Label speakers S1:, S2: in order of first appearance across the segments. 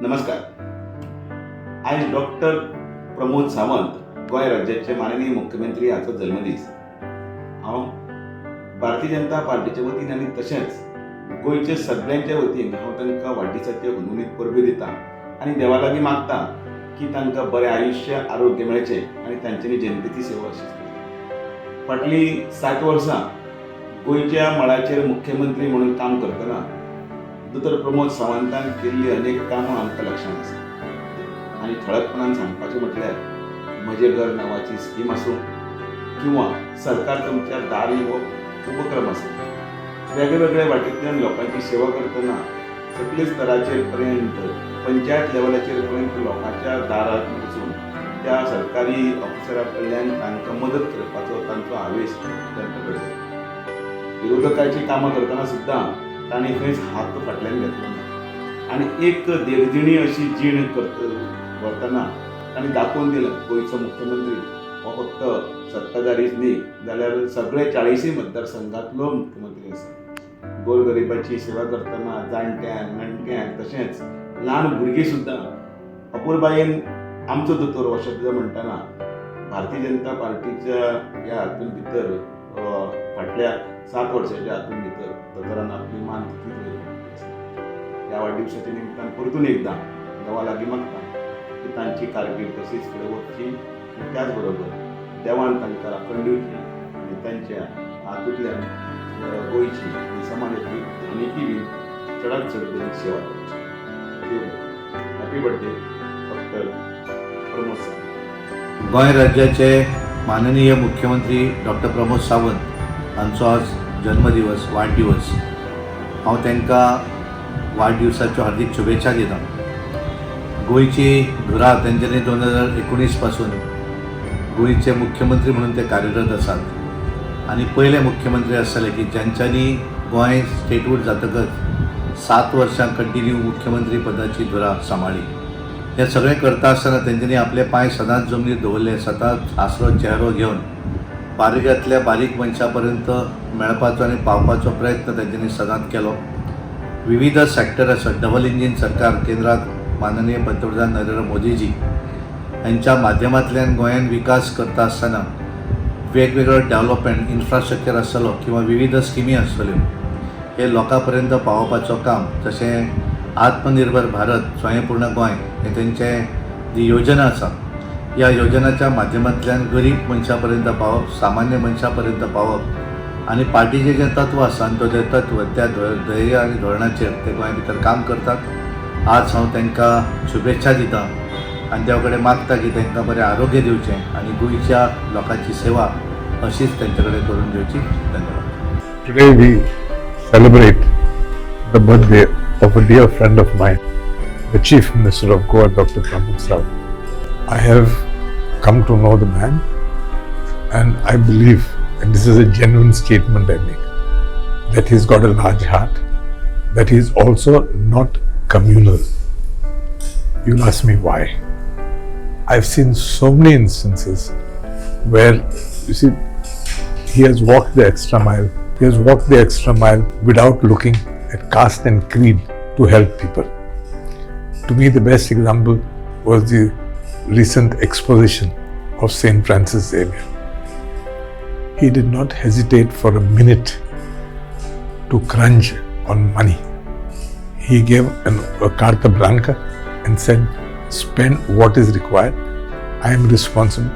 S1: नमस्कार. आयज डॉक्टर प्रमोद सावंत, गोंय राज्याचे माननीय मुख्यमंत्री, हाचो जल्मदीस. हांव भारतीय जनता पार्टीच्या वतीन आनी तशेंच गोंयच्या सगळ्यांच्या वतीन हांव तांकां वाडदिसाचे हुनहुनीत परबीं दिता आनी देवा लागीं मागता की तांकां बरें आयुश्य, आरोग्य मेळचें आनी तांच्यांनी जनतेची सेवा अशीच करची. फाटलीं 60 वर्सां गोंयच्या मळाचेर मुख्यमंत्री म्हणून काम करतना दोतोर प्रमोद सावंतान केल्ली अनेक कामां आमकां लक्षांत आसा आनी ठळकपणान सांगपाचें म्हटल्यार म्हजें घर नांवाची स्कीम आसूं किंवा सरकार तुमच्या दारी हो उपक्रम आसूं, वेगळे वाटेंतल्यान लोकांची सेवा करतना सगळे स्तराचेर पर्यंत, पंचायत लेवलाचेर पर्यंत लोकांच्या दारांत वचून त्या सरकारी ऑफिसरा कडल्यान तांकां मदत करपाचो तांचो हावेस तांकां घडलो. विरोधकाची कामां करतना सुद्दां तांणी खंयच हात फाटल्यान घेतलो ना आनी एक देखदिणी अशी जीण करत व्हरतना तांणी दाखोवन दिलें, गोंयचो मुख्यमंत्री हो फक्त सत्ताधारीच न्ही जाल्यार सगळे 40य मतदारसंघातलो मुख्यमंत्री आसा. गोरगरिबाची सेवा करतना जाणट्यांक, नेणट्यांक, तशेंच ल्हान भुरगीं सुद्दां अपुरबायेन आमचो दोतोर हो शब्द म्हणटना भारतीय जनता पार्टीच्या ह्या हातूंत भितर फाटल्या 7 वर्साच्या हातूंत भितर दोतोरान आपली मान तितलीच वयर काडिल्ली आसा. ह्या वाडदिवसाच्या निमतान परतून एकदां देवा लागीं मागता की तांची कारकीर्द तशीच फुडें वचची आनी त्याच बरोबर देवान तांकां राखण दिवची आनी तांच्या हातूंतल्यान गोंयची आनी समाजाची आनीकय बी चडांत चड बरी सेवा करची. Happy birthday, doctor Pramod Sawant.
S2: Goem राज्याचे माननीय मुख्यमंत्री डॉक्टर प्रमोद सावंत हांचो आज जन्मदिवस, वाडदिवस. हांव तांकां वाडदिवसाच्यो हार्दीक शुभेच्छा दिता. गोंयची धुरा तेंच्यांनी 2019 पासून गोंयचे मुख्यमंत्री म्हणून ते कार्यरत आसात आनी पयले मुख्यमंत्री आसतले की ज्यांच्यांनी गोंय स्टेटहूड जातकच 7 वर्सां कंटिन्यू मुख्यमंत्री पदाची धुरा सांबाळ्ळी. हें सगळें करता आसतना तेंच्यांनी आपले पांय सदांच जमनीर दवरले. सदांच हांसरो चेहरो घेवन बारीकांतल्या बारीक मनशा पर्यंत मेळपाचो आनी पावपाचो प्रयत्न तेंच्यांनी सदांच केलो. विविध सॅक्टर आसत, डबल इंजीन सरकार केंद्रात माननीय पंतप्रधान नरेंद्र मोदीजी यांच्या माध्यमांतल्यान गोंयान विकास करता आसतना वेगवेगळो डेव्हलपमेंट, इन्फ्रास्ट्रक्चर आसतलो किंवा विविध स्किमी आसतल्यो, हे लोकां पर्यंत पावोवपाचो काम, जशें आत्मनिर्भर भारत, स्वयंपूर्ण गोंय हें तेंचें जी योजना आसा, ह्या योजनाच्या माध्यमांतल्यान गरीब मनशा पर्यंत पावप, सामान्य मनशा पर्यंत पावप आनी पार्टीचें जें तत्व आसा आनी तो जें तत्व त्या ध्येय आनी धोरणाचेर ते गोंया भितर काम करतात. आज हांव तांकां शुभेच्छा दिता आनी देवा कडेन मागता की तांकां बरें आरोग्य दिवचें आनी गोंयच्या लोकांची सेवा अशीच तेंचे कडेन करून घेवची. धन्यवाद.
S3: Today we celebrate the birthday of a dear friend of mine, the Chief Minister of Goa, Dr. Pramod Sawant. I have come to know the man, and I believe, and this is a genuine statement I make, that he's got a large heart, that he's also not communal. You'll ask me why. I've seen so many instances where, you see, he has walked the extra mile. He has walked the extra mile without looking at caste and creed to help people. To me, the best example was the recent exposition of St. Francis Xavier. He did not hesitate for a minute to crunch on money. He gave a carta blanca and said, "Spend what is required. I am responsible.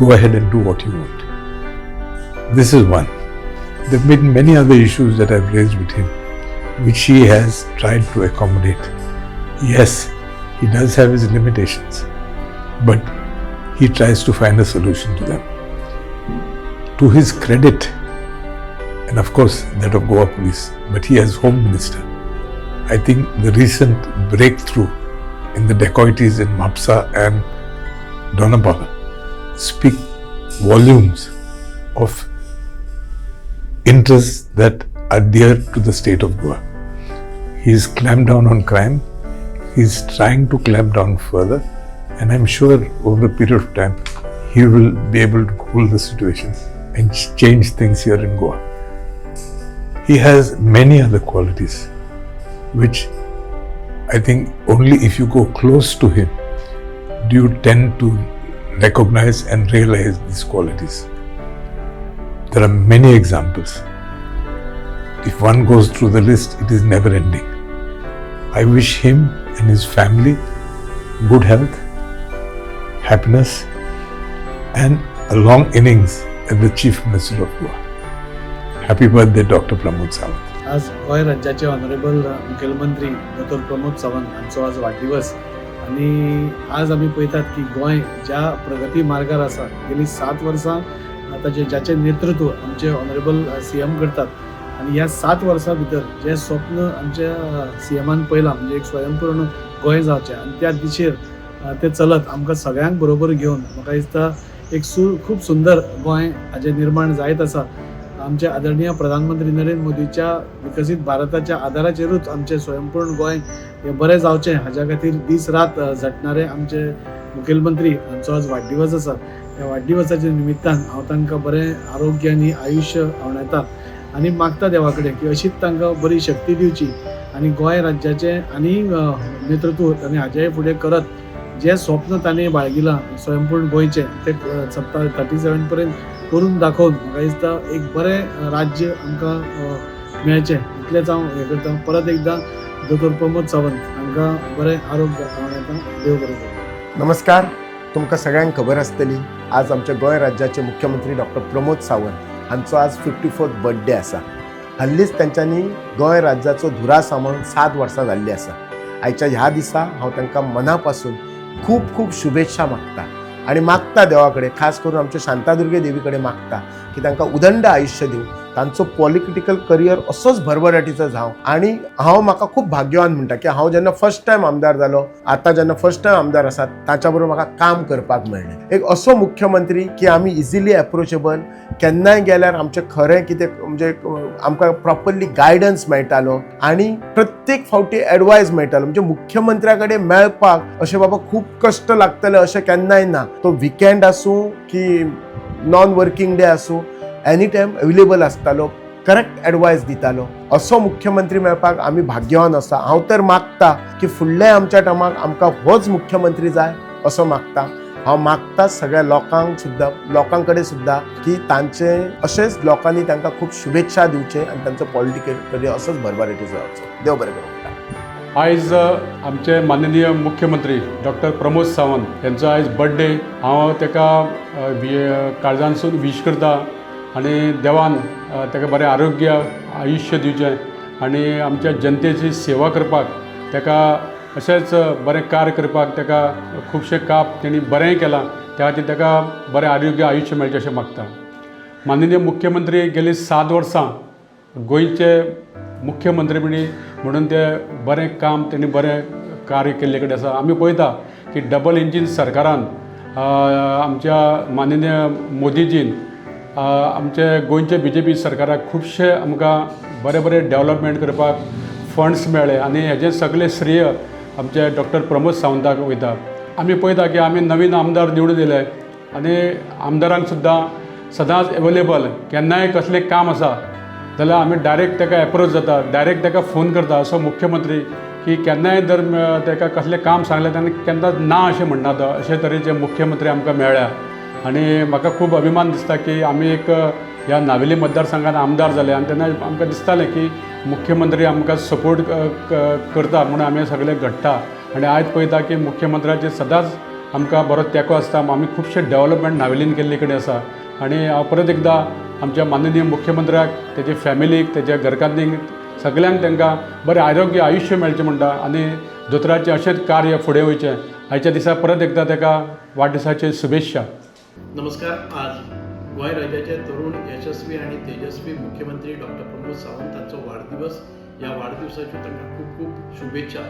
S3: Go ahead and do what you want." This is one. There have been many other issues that I've raised with him, which he has tried to accommodate. Yes, he does have his limitations, but he tries to find a solution to them. To his credit, and of course that of Goa Police, but he as Home Minister, I think the recent breakthrough in the dacoities in Mapsa and Dona Paula speak volumes of interests that are dear to the state of Goa. He's clamped down on crime. He's trying to clamp down further, and I'm sure over a period of time he will be able to cool the situation and change things here in Goa. He has many other qualities which I think only if you go close to him do you tend to recognize and realize these qualities. There are many examples. If one goes through the list, it is never ending. I wish him and his family good health, happiness, and a long innings as the Chief Minister of Goa. Happy birthday, Dr. Pramod Sawant.
S4: आज गोंय राज्याचे honourable मुखेलमंत्री दोतोर प्रमोद सावंत हांचो आज वाडदिवस आनी आज आमी पळयतात की गोंय ज्या प्रगती मार्गार आसा, गेली 7 वर्सां ताचें जाचें नेतृत्व आमचे ऑनरेबल सीएम करतात आनी ह्या 7 वर्सां भितर जें स्वप्न आमच्या सीएमान पळयलां, म्हणजे एक स्वयंपूर्ण गोंय जावचें आनी त्या दिशेर तें चलत आमकां सगळ्यांक बरोबर घेवन म्हाका दिसता एक खूब सुंदर गोंय हाजें निर्माण जायत आसा. आमचे आदरणीय प्रधानमंत्री नरेंद्र मोदीच्या विकसीत भारताच्या आदाराचेरूच आमचें स्वयंपूर्ण गोंय हें बरें जावचें हाज्या खातीर दीस रात झटणारे आमचे मुखेलमंत्री हांचो आज वाडदिवस आसा. ह्या वाडदिवसाच्या निमित्तान हांव तांकां बरें आरोग्य आनी आयुश्य आंवडेता आनी मागता देवा कडेन की अशीच तांकां बरी शक्ती दिवची आनी गोंय राज्याचें आनी नेतृत्व तांणी हाज्याय फुडें करत जें स्वप्न तांणी बाळगिलां स्वयंपूर्ण गोंयचें तें सत्ता 37 पर्यंत करून दाखोवन म्हाका दिसता एक बरें राज्य आमकां मेळचें इतलेंच हांव हें करता. परत एकदां दोतोर प्रमोद सावंत हांकां बरें आरोग्य आंवडेता. देव बरें करूं.
S5: नमस्कार. तुमकां सगळ्यांक खबर आसतली, आज आमच्या गोंय राज्याचे मुख्यमंत्री डॉक्टर प्रमोद सावंत हांचो आज 54th birthday आसा. हल्लीच तांच्यांनी गोंय राज्याचो धुरा सांबाळून 7 वर्सां जाल्लीं आसा. आयच्या ह्या दिसा हांव तांकां मना पासून खूब खूब शुभेच्छा मागता आनी मागता देवा कडेन, खास करून आमच्या शांतादुर्गे देवी कडेन मागता की तांकां उदंड आयुश्य दिवं, तांचो पॉलिटिकल करियर असोच भरभराटीचो जावं. आनी हांव म्हाका खूब भाग्यवान म्हणटा की हांव जेन्ना फर्स्ट टायम आमदार जालो, आतां जेन्ना फर्स्ट टायम आमदार आसा, ताच्या बरोबर म्हाका काम करपाक मेळ्ळें. एक असो मुख्यमंत्री की आमी इजिली एप्रोचेबल, केन्नाय गेल्यार आमचें खरें कितें म्हणजे आमकां प्रॉपरली गायडन्स मेळटालो आनी प्रत्येक फावटी एडवायज मेळटालो. म्हणजे मुख्यमंत्र्या कडेन मेळपाक अशें बाबा खूब कश्ट लागतले अशें केन्नाय ना. तो विकेंड आसूं की नॉन वर्किंग डे आसूं, एनी टायम अवेलेबल आसतालो, करेक्ट एडवायस दितालो. असो मुख्यमंत्री मेळपाक आमी भाग्यवान आसा. हांव तर मागता की फुडल्या आमच्या टर्माक आमकां होच मुख्यमंत्री जाय असो मागता. हांव मागता सगळ्या लोकांक सुद्दां, लोकां कडेन सुद्दां की तांचे अशेंच लोकांनी तांकां खूब शुभेच्छा दिवचे आनी तांचो पॉलिटिकल करियर असोच भरभराटीचो जावचो. देव बरें करूं.
S6: आयज आमचे माननीय मुख्यमंत्री डॉक्टर प्रमोद सावंत यांचो आयज बड्डे. हांव ताका काळजांतसून वीश करता आनी देवान ताका बरें आरोग्य, आयुश्य दिवचें आनी आमच्या जनतेची सेवा करपाक ताका अशेंच बरें कार्य करपाक ताका खुबशें काम तेणी बरेंय केलां, त्या खातीर ताका बरें आरोग्य, आयुश्य मेळचें अशें मागता. माननीय मुख्यमंत्री गेली 7 वर्सां गोंयचे मुख्यमंत्री म्हणून ते बरें काम, तेणी बरें कार्य केल्ले कडेन आसा. आमी पळयता की डबल इंजीन सरकारान, आमच्या माननीय मोदीजीन आमचे गोंयचे बीजेपी सरकाराक खुबशे आमकां बरे बरे डेवलपमेंट करपाक फंड्स मेळ्ळे आनी हेजें सगळें श्रेय आमचे डॉक्टर प्रमोद सावंताक वयता. आमी पळयता की आमी नवीन आमदार निवडून येयले आनी आमदारांक सुद्दां सदांच एवेलेबल. केन्नाय कसलें काम आसा जाल्यार आमी डायरेक्ट ताका एप्रोच जाता, डायरेक्ट ताका फोन करता. असो मुख्यमंत्री की केन्नाय जर ताका कसलें काम सांगलें, ताणें केन्नाच ना अशें म्हणना तो. अशे तरेचे मुख्यमंत्री आमकां मेळ्ळ्या आनी म्हाका खूब अभिमान दिसता की आमी एक ह्या नावेली मतदारसंघात आमदार जाले. आनी तेन्ना आमकां दिसतालें की मुख्यमंत्री आमकां सपोर्ट करता म्हणून आमी सगळें घडटा. आनी आयज पळयता की मुख्यमंत्र्याचे सदांच आमकां बरो तेंको आसता. आमी खुबशे डेवलपमेंट नावेलीन केल्ले कडेन आसा. आनी हांव परत एकदां आमच्या माननीय मुख्यमंत्र्याक, तेजे फॅमिलीक, तेज्या घरकान्नीक, सगल्यांक तांकां बरें आरोग्य, आयुश्य मेळचें म्हणटा आनी दोतोराचें अशेंच कार्य फुडें वयचें. आयच्या दिसा परत एकदां ताका वाडदिसाच्यो शुभेच्छा.
S7: नमस्कार. आज गोंय राज्याचे तरुण, यशस्वी आणि तेजस्वी मुख्यमंत्री डॉक्टर प्रमोद सावंत हांचो वाडदिवस. ह्या वाडदिवसाच्यो तांकां खूब खूब शुभेच्छा.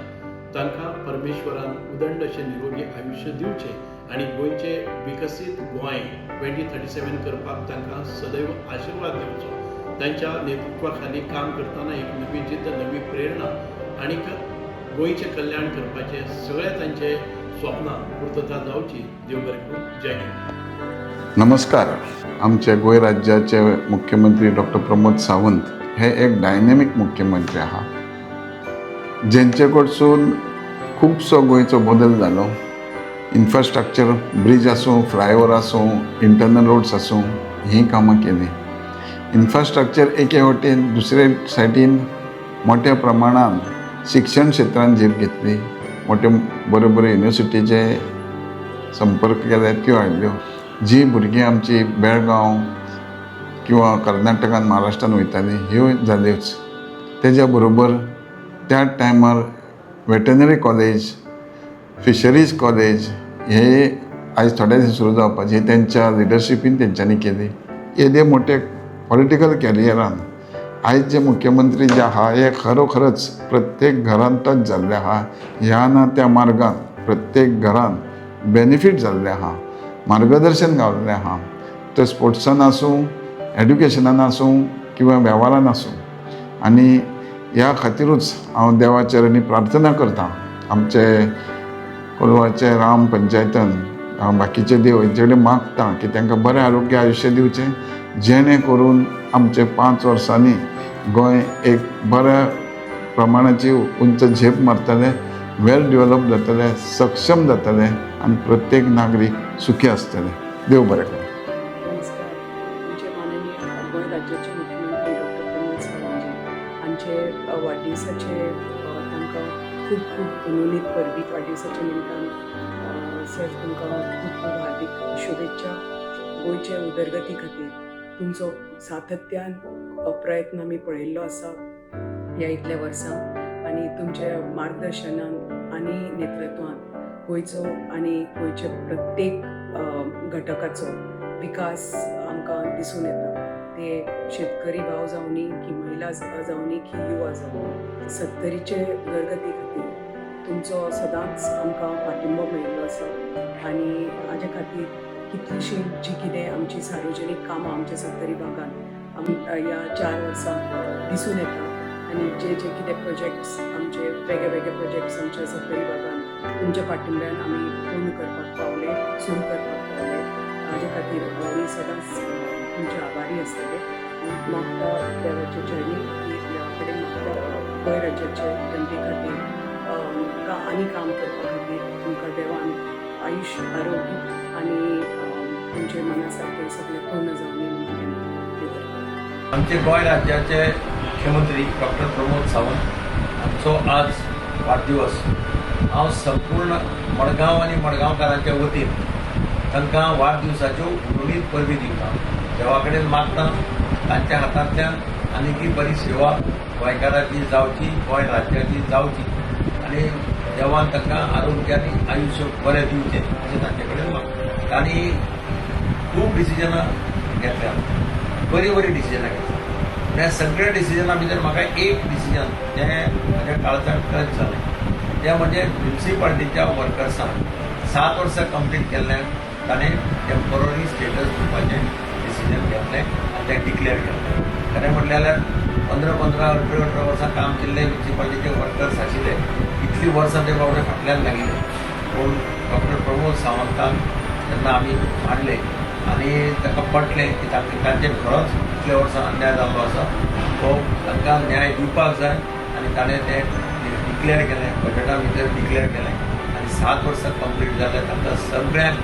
S7: तांकां परमेश्वरान उदंड अशें निरोगी आयुश्य दिवचें आनी गोंयचें विकसीत गोंय 2037 करपाक तांकां सदैव आशिर्वाद दिवचो. तांच्या नेतृत्वा खाली काम करतना एक नवी जिद्द, नवी प्रेरणा आनी गोंयचें कल्याण करपाचें सगळें तांचे स्वप्नां पुर्तता जावची. देव बरें करूं. जय हिंद.
S8: नमस्कार. आमचे गोंय राज्याचे मुख्यमंत्री डॉक्टर प्रमोद सावंत हे एक डायनेमीक मुख्यमंत्री आहा. जेंचे कडसून खुबसो गोंयचो बदल जालो. इन्फ्रास्ट्रक्चर, ब्रीज आसूं, फ्लायओवर आसूं, इंटरनल रोड्स आसूं, हीं कामां केलीं. इन्फ्रास्ट्रक्चर एके वटेन, दुसरे सायडीन मोठ्या प्रमाणान शिक्षण क्षेत्रान झेप घेतली. मोठ्यो बऱ्यो बऱ्यो युनिवर्सिटीचे संपर्क केले, त्यो हाडल्यो. जी भुरगीं आमची बेळगांव किंवा कर्नाटकान, महाराष्ट्रान वयतालीं, ह्यो जाल्योच. तेज्या बरोबर त्या टायमार वेटनरी कॉलेज, फिशरीज कॉलेज हे आयज थोड्या दीस सुरू जावपाचे, तेंच्या लिडरशिपीन तेंच्यांनी केली. येदे मोठे पॉलिटिकल कॅरियरान आयज जे मुख्यमंत्री जे आहा, हे खरोखरच प्रत्येक घरान टच जाल्ले आहा. ह्या ना त्या मार्गान प्रत्येक घरान बेनिफीट जाल्लें आहा, मार्गदर्शन गावल्लें आहा. ते स्पोर्ट्सान आसूं, एड्युकेशनान आसूं किंवा वेव्हारान आसूं. आनी ह्या खातिरूच हांव देवा चरणी प्रार्थना करता, आमचे कोलवाचे राम पंचायतन, हांव बाकीचे देव हेंचे कडेन मागता की तांकां बरें आरोग्य, आयुश्य दिवचें, जेणे करून आमचे 5 वर्सांनी गोंय एक बऱ्या प्रमाणाची उंच झेप मारतलें, वेल डेवलप जातलें, सक्षम जातलें आनी प्रत्येक नागरीक सुखी आसतले. देव बरें करूं.
S9: नमस्कार. आमचे माननीय गोंय राज्याचे मुख्यमंत्री डॉक्टर प्रमोद सावंतजी हांचे वाडदिवसाचे तांकां खूब खूब अनूनीत परबी. वाडदिवसाच्या निमतान सर, तुमकां खूब खूब हार्दिक शुभेच्छा. गोंयचे उदरगती खातीर तुमचो सातत्यान प्रयत्न आमी पळयल्लो आसा ह्या इतल्या वर्सां आनी तुमच्या मार्गदर्शनान आनी नेतृत्वान गोंयचो आनी गोंयच्या प्रत्येक घटकाचो विकास आमकां दिसून येता. ते शेतकरी भाव जावनी की महिला जावनी की युवा जावनी, सत्तरीचे उदरगती खातीर तुमचो सदांच आमकां पाठिंबो मेळिल्लो आसा आनी हाजे खातीर कितलीशीं जी कितें आमची सार्वजनीक कामां आमच्या सत्तरी भागान ह्या 4 वर्सां दिसून येता आनी जे जे कितें प्रोजेक्ट्स, आमचे वेगळे वेगळे प्रोजेक्ट्स आमच्या सत्तरी भागान तुमच्या पाठिंब्यान आमी पूर्ण करपाक पावले, सुरू करपाक पावले, हाजे खातीर आमी सदांच तुमचे आभारी आसतले. मागता देवाच्या चरणी की देवा कडेन मागता, गोंय राज्याचे जनते खातीर आनी काम करपा खातीर तुमकां देवान आयुश्य, आरोग्य आनी तुमचे मना सारकें सगळें पूर्ण जावनी म्हणून देव बरें करूं.
S10: आमचे गोंय राज्याचे मुख्यमंत्री डॉक्टर प्रमोद सावंत हांचो आज वाडदिवस. हांव संपूर्ण मडगांव आनी मडगांवकारांच्या वतीन तांकां वाडदिवसाच्यो हुनहुनीत परबीं दिता. देवा कडेन मागता, तांच्या हातांतल्यान आनीकय बरी सेवा गोंयकाराची जावची, गोंय राज्याची जावची आनी देवान तांकां आरोग्य आनी आयुश्य बरें दिवचें अशें तांचे कडेन मागता. तांणी खूब डिसिजनां घेतल्या, बरीं बरीं डिसिजनां घेतल्या. पूण ह्या सगळ्या डिसिजना भितर म्हाका एक डिसिजन जें म्हज्या काळजाक टच जालें, तें म्हणजे म्युनिसिपालिटीच्या वर्कर्सांक 7 वर्सां कंप्लीट केल्ल्यान ताणें टेम्पररी स्टेटस दिवपाचें डिसिजन घेतलें आनी तें डिक्लेअर केलें. खरें म्हटलें जाल्यार 15 15, 18 18 वर्सां काम केल्ले म्युनिसिपालिटीचे वर्कर्स आशिल्ले. इतलीं वर्सां ते बाबडे फाटल्यान लागिल्ले. पूण डॉक्टर प्रमोद सावंतान जेन्ना आमी मांडलें आनी ताका पटलें की तांचेर खरोच इतल्या वर्सां अन्याय जाल्लो आसा, तो तांकां न्याय दिवपाक जाय आनी ताणें तें डिक्लेअर केलें, बजटा भितर डिक्लेअर केलें आनी 7 वर्सां कंप्लीट जालें. तांकां सगळ्यांक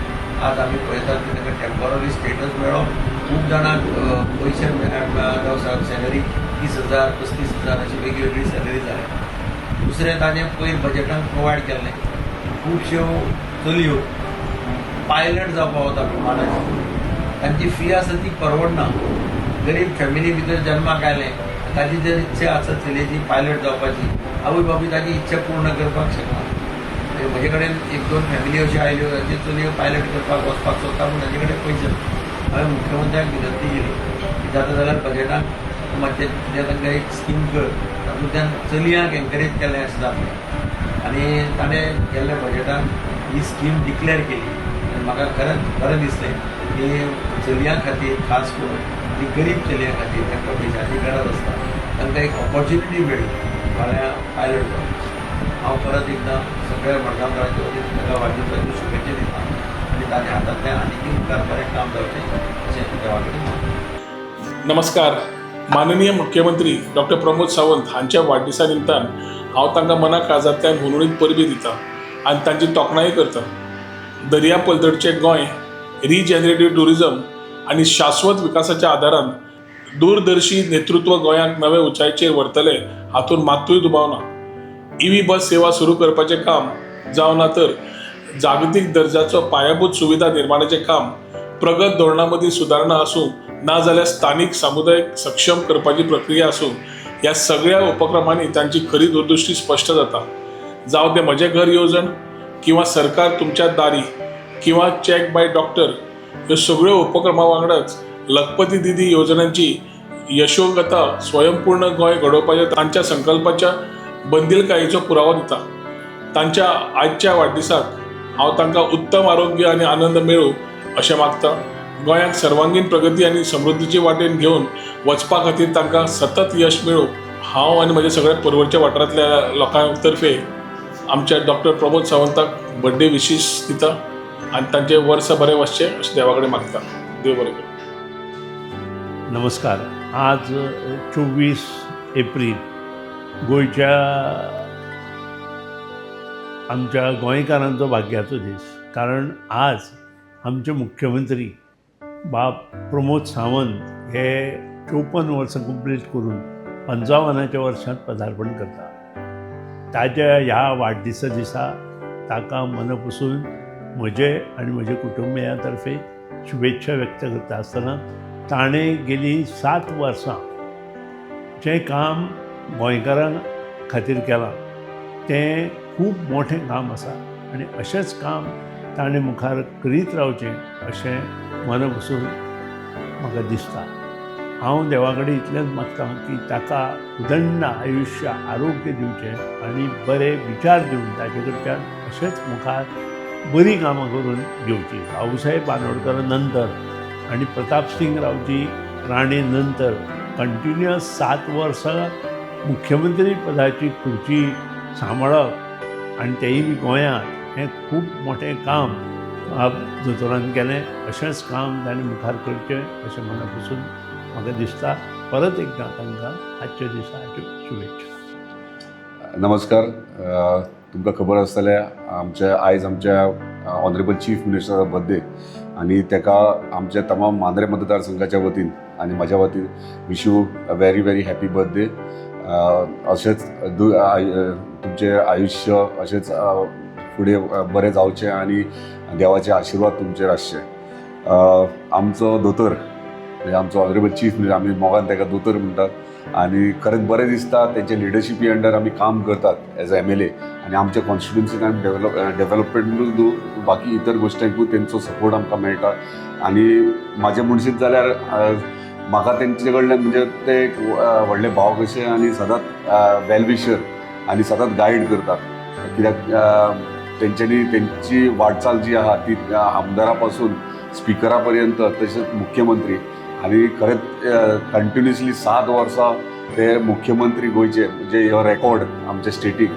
S10: आज आमी पळयतात की तांकां टेम्पररी स्टेटस मेळ्ळो. खूब जाणांक पयशे जावं सॅलरी 30,000, 35,000 अशी वेगळी वेगळी सॅलरी जाल्या. दुसरें, ताणें पयर बजटान प्रोवायड केल्लें, खुबश्यो चलयो पायलट जावपाक वता विमानाची, तांची फी आसा ती परवडना. गरीब फॅमिली भितर जन्माक आयलें, ताजी जर इच्छा आसत चलयेची पायलट जावपाची, आवय बापूय ताजी इच्छा पूर्ण करपाक शकना. म्हजे कडेन एक दोन फॅमिली अश्यो आयल्यो, तांच्यो चलयो पायलट करपाक वचपाक सोदता, पूण तांचे कडेन पयशे ना. हांवें मुख्यमंत्र्याक विनंती केली की जाता जाल्यार बजेटाक मातशें कितें तांकां एक स्कीम कर, तातूंतल्यान चलयांक एनकरेज केलें अशें जातलें. आनी ताणें गेल्ल्या बजेटान ही स्कीम डिक्लेअर केली आनी म्हाका खरेंच बरें दिसलें की चलयां खातीर, खास करून आनी गरीब चलयां खातीर, तांकां पयशांची गरज आसता, तांकां एक ऑपॉर्च्युनिटी मेळ्ळी फाल्यां पायलट जावपाक. हांव परत एकदां सगळ्या मडगांवकारांच्या वतीन ताका वाडदिवसाच्यो शुभेच्छा दिता आनी ताच्या हातांतल्यान आनीकय मुखार बरें काम जावचें अशें देवा कडेन मागता.
S11: नमस्कार. माननीय मुख्यमंत्री डॉक्टर प्रमोद सावंत हांच्या वाडदिसा निमतान हांव तांकां मना काळजांतल्यान हुनहुनीत परबीं दिता आनी तांची तोखणाय करता. दर्या पलतडचें गोंय रिजनरेटीव ट्युरिजम आनी शाश्वत विकासाच्या आदारान दूरदर्शी नेतृत्व गोंयाक नवे उंचायेचेर व्हरतले हातूंत मात्तूय दुबाव ना. ईव्ही बस सेवा सुरू करपाचें काम जावं ना तर जागतीक दर्जाचो पायाभूत सुविधा निर्माणाचें काम, प्रगत धोरणां मदीं सुदारणा आसूं ना जाल्यार स्थानीक समुदायक सक्षम करपाची प्रक्रिया आसूं, ह्या सगळ्या उपक्रमांनी तांची खरी दूरदृश्टी स्पश्ट जाता. जावं तें म्हजें घर येवजण किंवा सरकार तुमच्या दारी किंवा चॅक बाय डॉक्टर, ह्यो सगळ्यो उपक्रमा वांगडाच लखपती दिदी येवजणांची यशोगाथा स्वयंपूर्ण गोंय घडोवपाच्या तांच्या संकल्पाच्या बंदिलकायेचो पुरावो दिता. तांच्या आजच्या वाडदिसाक हांव तांकां उत्तम आरोग्य आनी आनंद मेळूं अशें मागता. गोंयाक सर्वांगीण प्रगती आनी समृद्धीचे वाटेन घेवन वचपा खातीर तांकां सतत यश मेळूं. हांव आनी म्हज्या सगळ्या पर्वरच्या वाठारांतल्या लोकां तर्फे आमच्या डॉक्टर प्रमोद सावंताक बर्थडे विशीस दिता आनी तांचें वर्स बरें वचचें अशें देवा कडेन मागता. देव बरें करूं.
S12: नमस्कार. आज 24 एप्रील, गोंयच्या आमच्या गोंयकारांचो भाग्याचो दीस, कारण आज आमचे मुख्यमंत्री बाब प्रमोद सावंत हे 54 वर्सां कंप्लीट करून 55च्या वर्सांत पदार्पण करता. ताज्या ह्या वाडदिसा दिसा ताका मना पसून म्हजे आनी म्हजे कुटुंबिया तर्फे शुभेच्छा व्यक्त करता आसतना, ताणें गेलीं 7 वर्सां जें काम गोंयकारां खातीर केलां तें खूब मोठें काम आसा आनी अशेंच काम ताणें मुखार करीत रावचें अशें मना पसून म्हाका दिसता. हांव देवा कडेन इतलेंच मागता की ताका उदंड आयुश्य, आरोग्य दिवचें आनी बरे विचार दिवन ताजे कडच्यान अशेंच मुखार बरीं कामां करून घेवचीं. भाऊसाहेब बांदोडकरा नंतर आनी प्रतापसिंग रावजी राणे नंतर कंटिन्युअस 7 वर्सां मुख्यमंत्री पदाची खुर्ची सांबाळप आनी तेंय बी गोंयांत, हें खूब मोठें काम दोतोरान केलें. अशेंच काम ताणें मुखार करचें अशें मना पसून म्हाका दिसता. परत एकदां तांकां आजच्या दिसाच्यो शुभेच्छा.
S13: नमस्कार. तुमकां खबर आसतलें, आमच्या आयज आमच्या ऑनरेबल चीफ मिनिस्टराचो बर्थडे आनी ताका आमच्या तमाम मांद्रे मतदारसंघाच्या वतीन आनी म्हाज्या वतीन wish you a very very happy birthday. अशेंच तुमचें आयुश्य अशेंच फुडें बरें जावचें आनी देवाचे आशिर्वाद तुमचेर आसचे. आमचो दोतोर, म्हणजे आमचो ऑनरेबल चीफ मिनिस्टर, आमी मोगान ताका दोतोर म्हणटात आनी खरेंच बरें दिसता तेंच्या लिडरशिपी अंडर आमी काम करतात एज अ एमएलए आनी आमच्या कॉन्स्टिट्युन्सीन आमी डेव्हलपमेंटूच न्हू, बाकी इतर गोश्टींकूय तेंचो सपोर्ट आमकां मेळटा. आनी म्हाजें म्हणशीत जाल्यार म्हाका तेंचे कडल्यान, म्हणजे ते एक व्हडले भाव कशे आनी सदांच वेल विशर आनी सदांच गायड करतात, कित्याक तेंच्यांनी तेंची वाटचाल जी आहा ती आमदारा पासून स्पिकरा पर्यंत, तशेंच मुख्यमंत्री आनी खरेंच कंटिन्युअसली 7 वर्सां ते मुख्यमंत्री गोंयचे, म्हणजे हो रेकॉर्ड आमच्या स्टेटीक,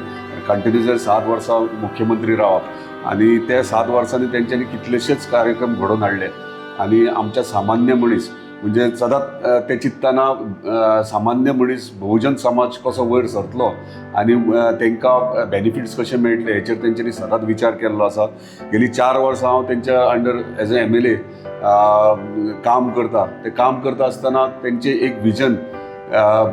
S13: कंटिन्युअसली 7 वर्सां मुख्यमंत्री रावप. आनी ते 7 वर्सांनी तेंच्यांनी कितलेशेच कार्यक्रम घडोवन हाडले आनी आमच्या सामान्य मनीस, म्हणजे सदांच ते चिंत्तना सामान्य मनीस, बहुजन समाज कसो वयर सरतलो आनी तांकां बेनिफिट्स कशे मेळटले हेचेर तेंच्यांनी सदांच विचार केल्लो आसा. गेली 4 वर्सां हांव तेंच्या अंडर एज अ एमएलए काम करता. ते काम करता आसतना तेंचें एक विजन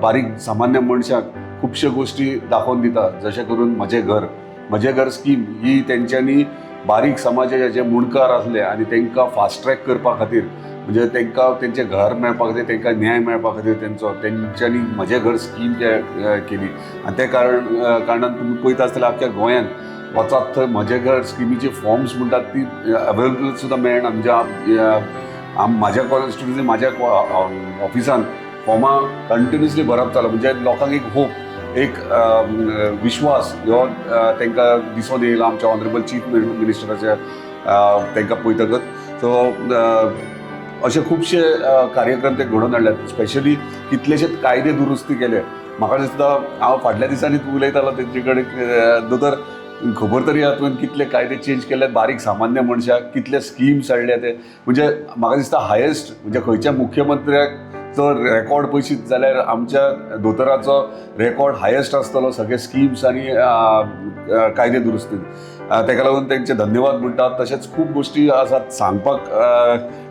S13: बारीक सामान्य मनशाक खुबश्यो गोश्टी दाखोवन दिता, जशें करून म्हजें घर, म्हजें घर स्कीम ही तेंच्यांनी बारीक समाजाचे जे मुंडकार आसले आनी तांकां फास्ट ट्रॅक करपा खातीर, म्हणजे तांकां तेंचें घर मेळपा खातीर, तांकां न्याय मेळपा खातीर तेंच्यांनी म्हजें घर स्कीम जे केली. आनी ते कारणान तुमी पळयता आसतले, आख्ख्या गोंयांत वचात थंय म्हजें घर स्किमीची फॉर्म्स म्हणटात ती अवेलेबल सुद्दां मेळना. म्हणजे म्हाज्या कॉन्स्टिट्युन्सी, म्हाज्या ऑफिसान फॉर्मां कंटिन्युअसली भरप चालू, म्हणजे लोकांक एक होप, एक विश्वास ह्यो तांकां दिसून येयला आमच्या ऑनरेबल चीफ मिनिस्टराच्या तांकां पळयतकच. सो अशे खुबशे कार्यक्रम ते घडोवन हाडल्यात. स्पेशली कितलेशेच कायदे दुरुस्ती केले. म्हाका दिसता हांव फाटल्या दिसांनी उलयतालो तेंचे कडेन, दोतोर, खबर तरी आहा तुवें कितले कायदे चेंज केले, बारीक सामान्य मनशाक कितले स्किम्स हाडले ते. म्हणजे म्हाका दिसता हायेस्ट, म्हणजे खंयच्या मुख्यमंत्र्याक चो रेकॉर्ड पळयशीत जाल्यार आमच्या दोतोराचो रेकॉर्ड हायेस्ट आसतलो सगळे स्किम्स आनी कायदे दुरुस्तीन. ताका लागून तेंचे धन्यवाद म्हणटात. तशेंच खूब गोश्टी आसात सांगपाक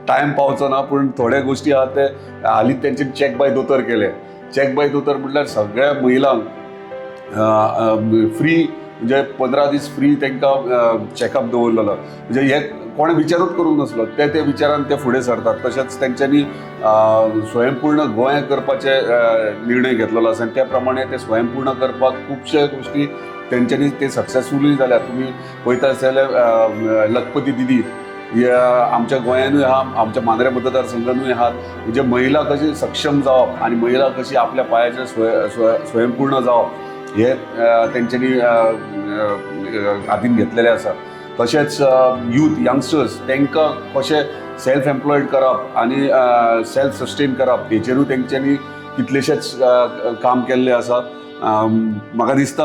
S13: टायम पावचो ना, पूण थोड्यो गोश्टी आहात ते हालींच तेंचे चॅक बाय दोतोर केले. चॅक बाय दोतोर म्हटल्यार सगळ्या महिलांक फ्री, म्हणजे 15 दीस फ्री तांकां चॅकअप दवरलेलो. म्हणजे हे कोणें विचारूच करूंक नासलो, ते ते विचारान ते फुडें सरतात. तशेंच तेंच्यांनी स्वयंपूर्ण गोंय करपाचे निर्णय घेतलेलो आसा आनी त्या प्रमाणे ते स्वयंपूर्ण करपाक खुबशे गोश्टी तेंच्यांनी ते सक्सेसफुलूय जाल्यात. तुमी पळयता आसत जाल्यार लखपती दिदी हे आमच्या गोंयानूय आहा, आमच्या मांद्रे मतदारसंघानूय आहात. म्हणजे महिला कशी सक्षम जावप आनी महिला कशी आपल्या पांयाचेर स्वयंपूर्ण जावप हे तेंच्यांनी हातीन घेतलेलें आसा. तशेंच यूथ यंगस्टर्स तांकां कशें सेल्फ एम्प्लॉयड करप आनी सेल्फ सस्टेन करप हेचेरूय तेंच्यांनी कितलेशेच काम केल्ले आसा. म्हाका दिसता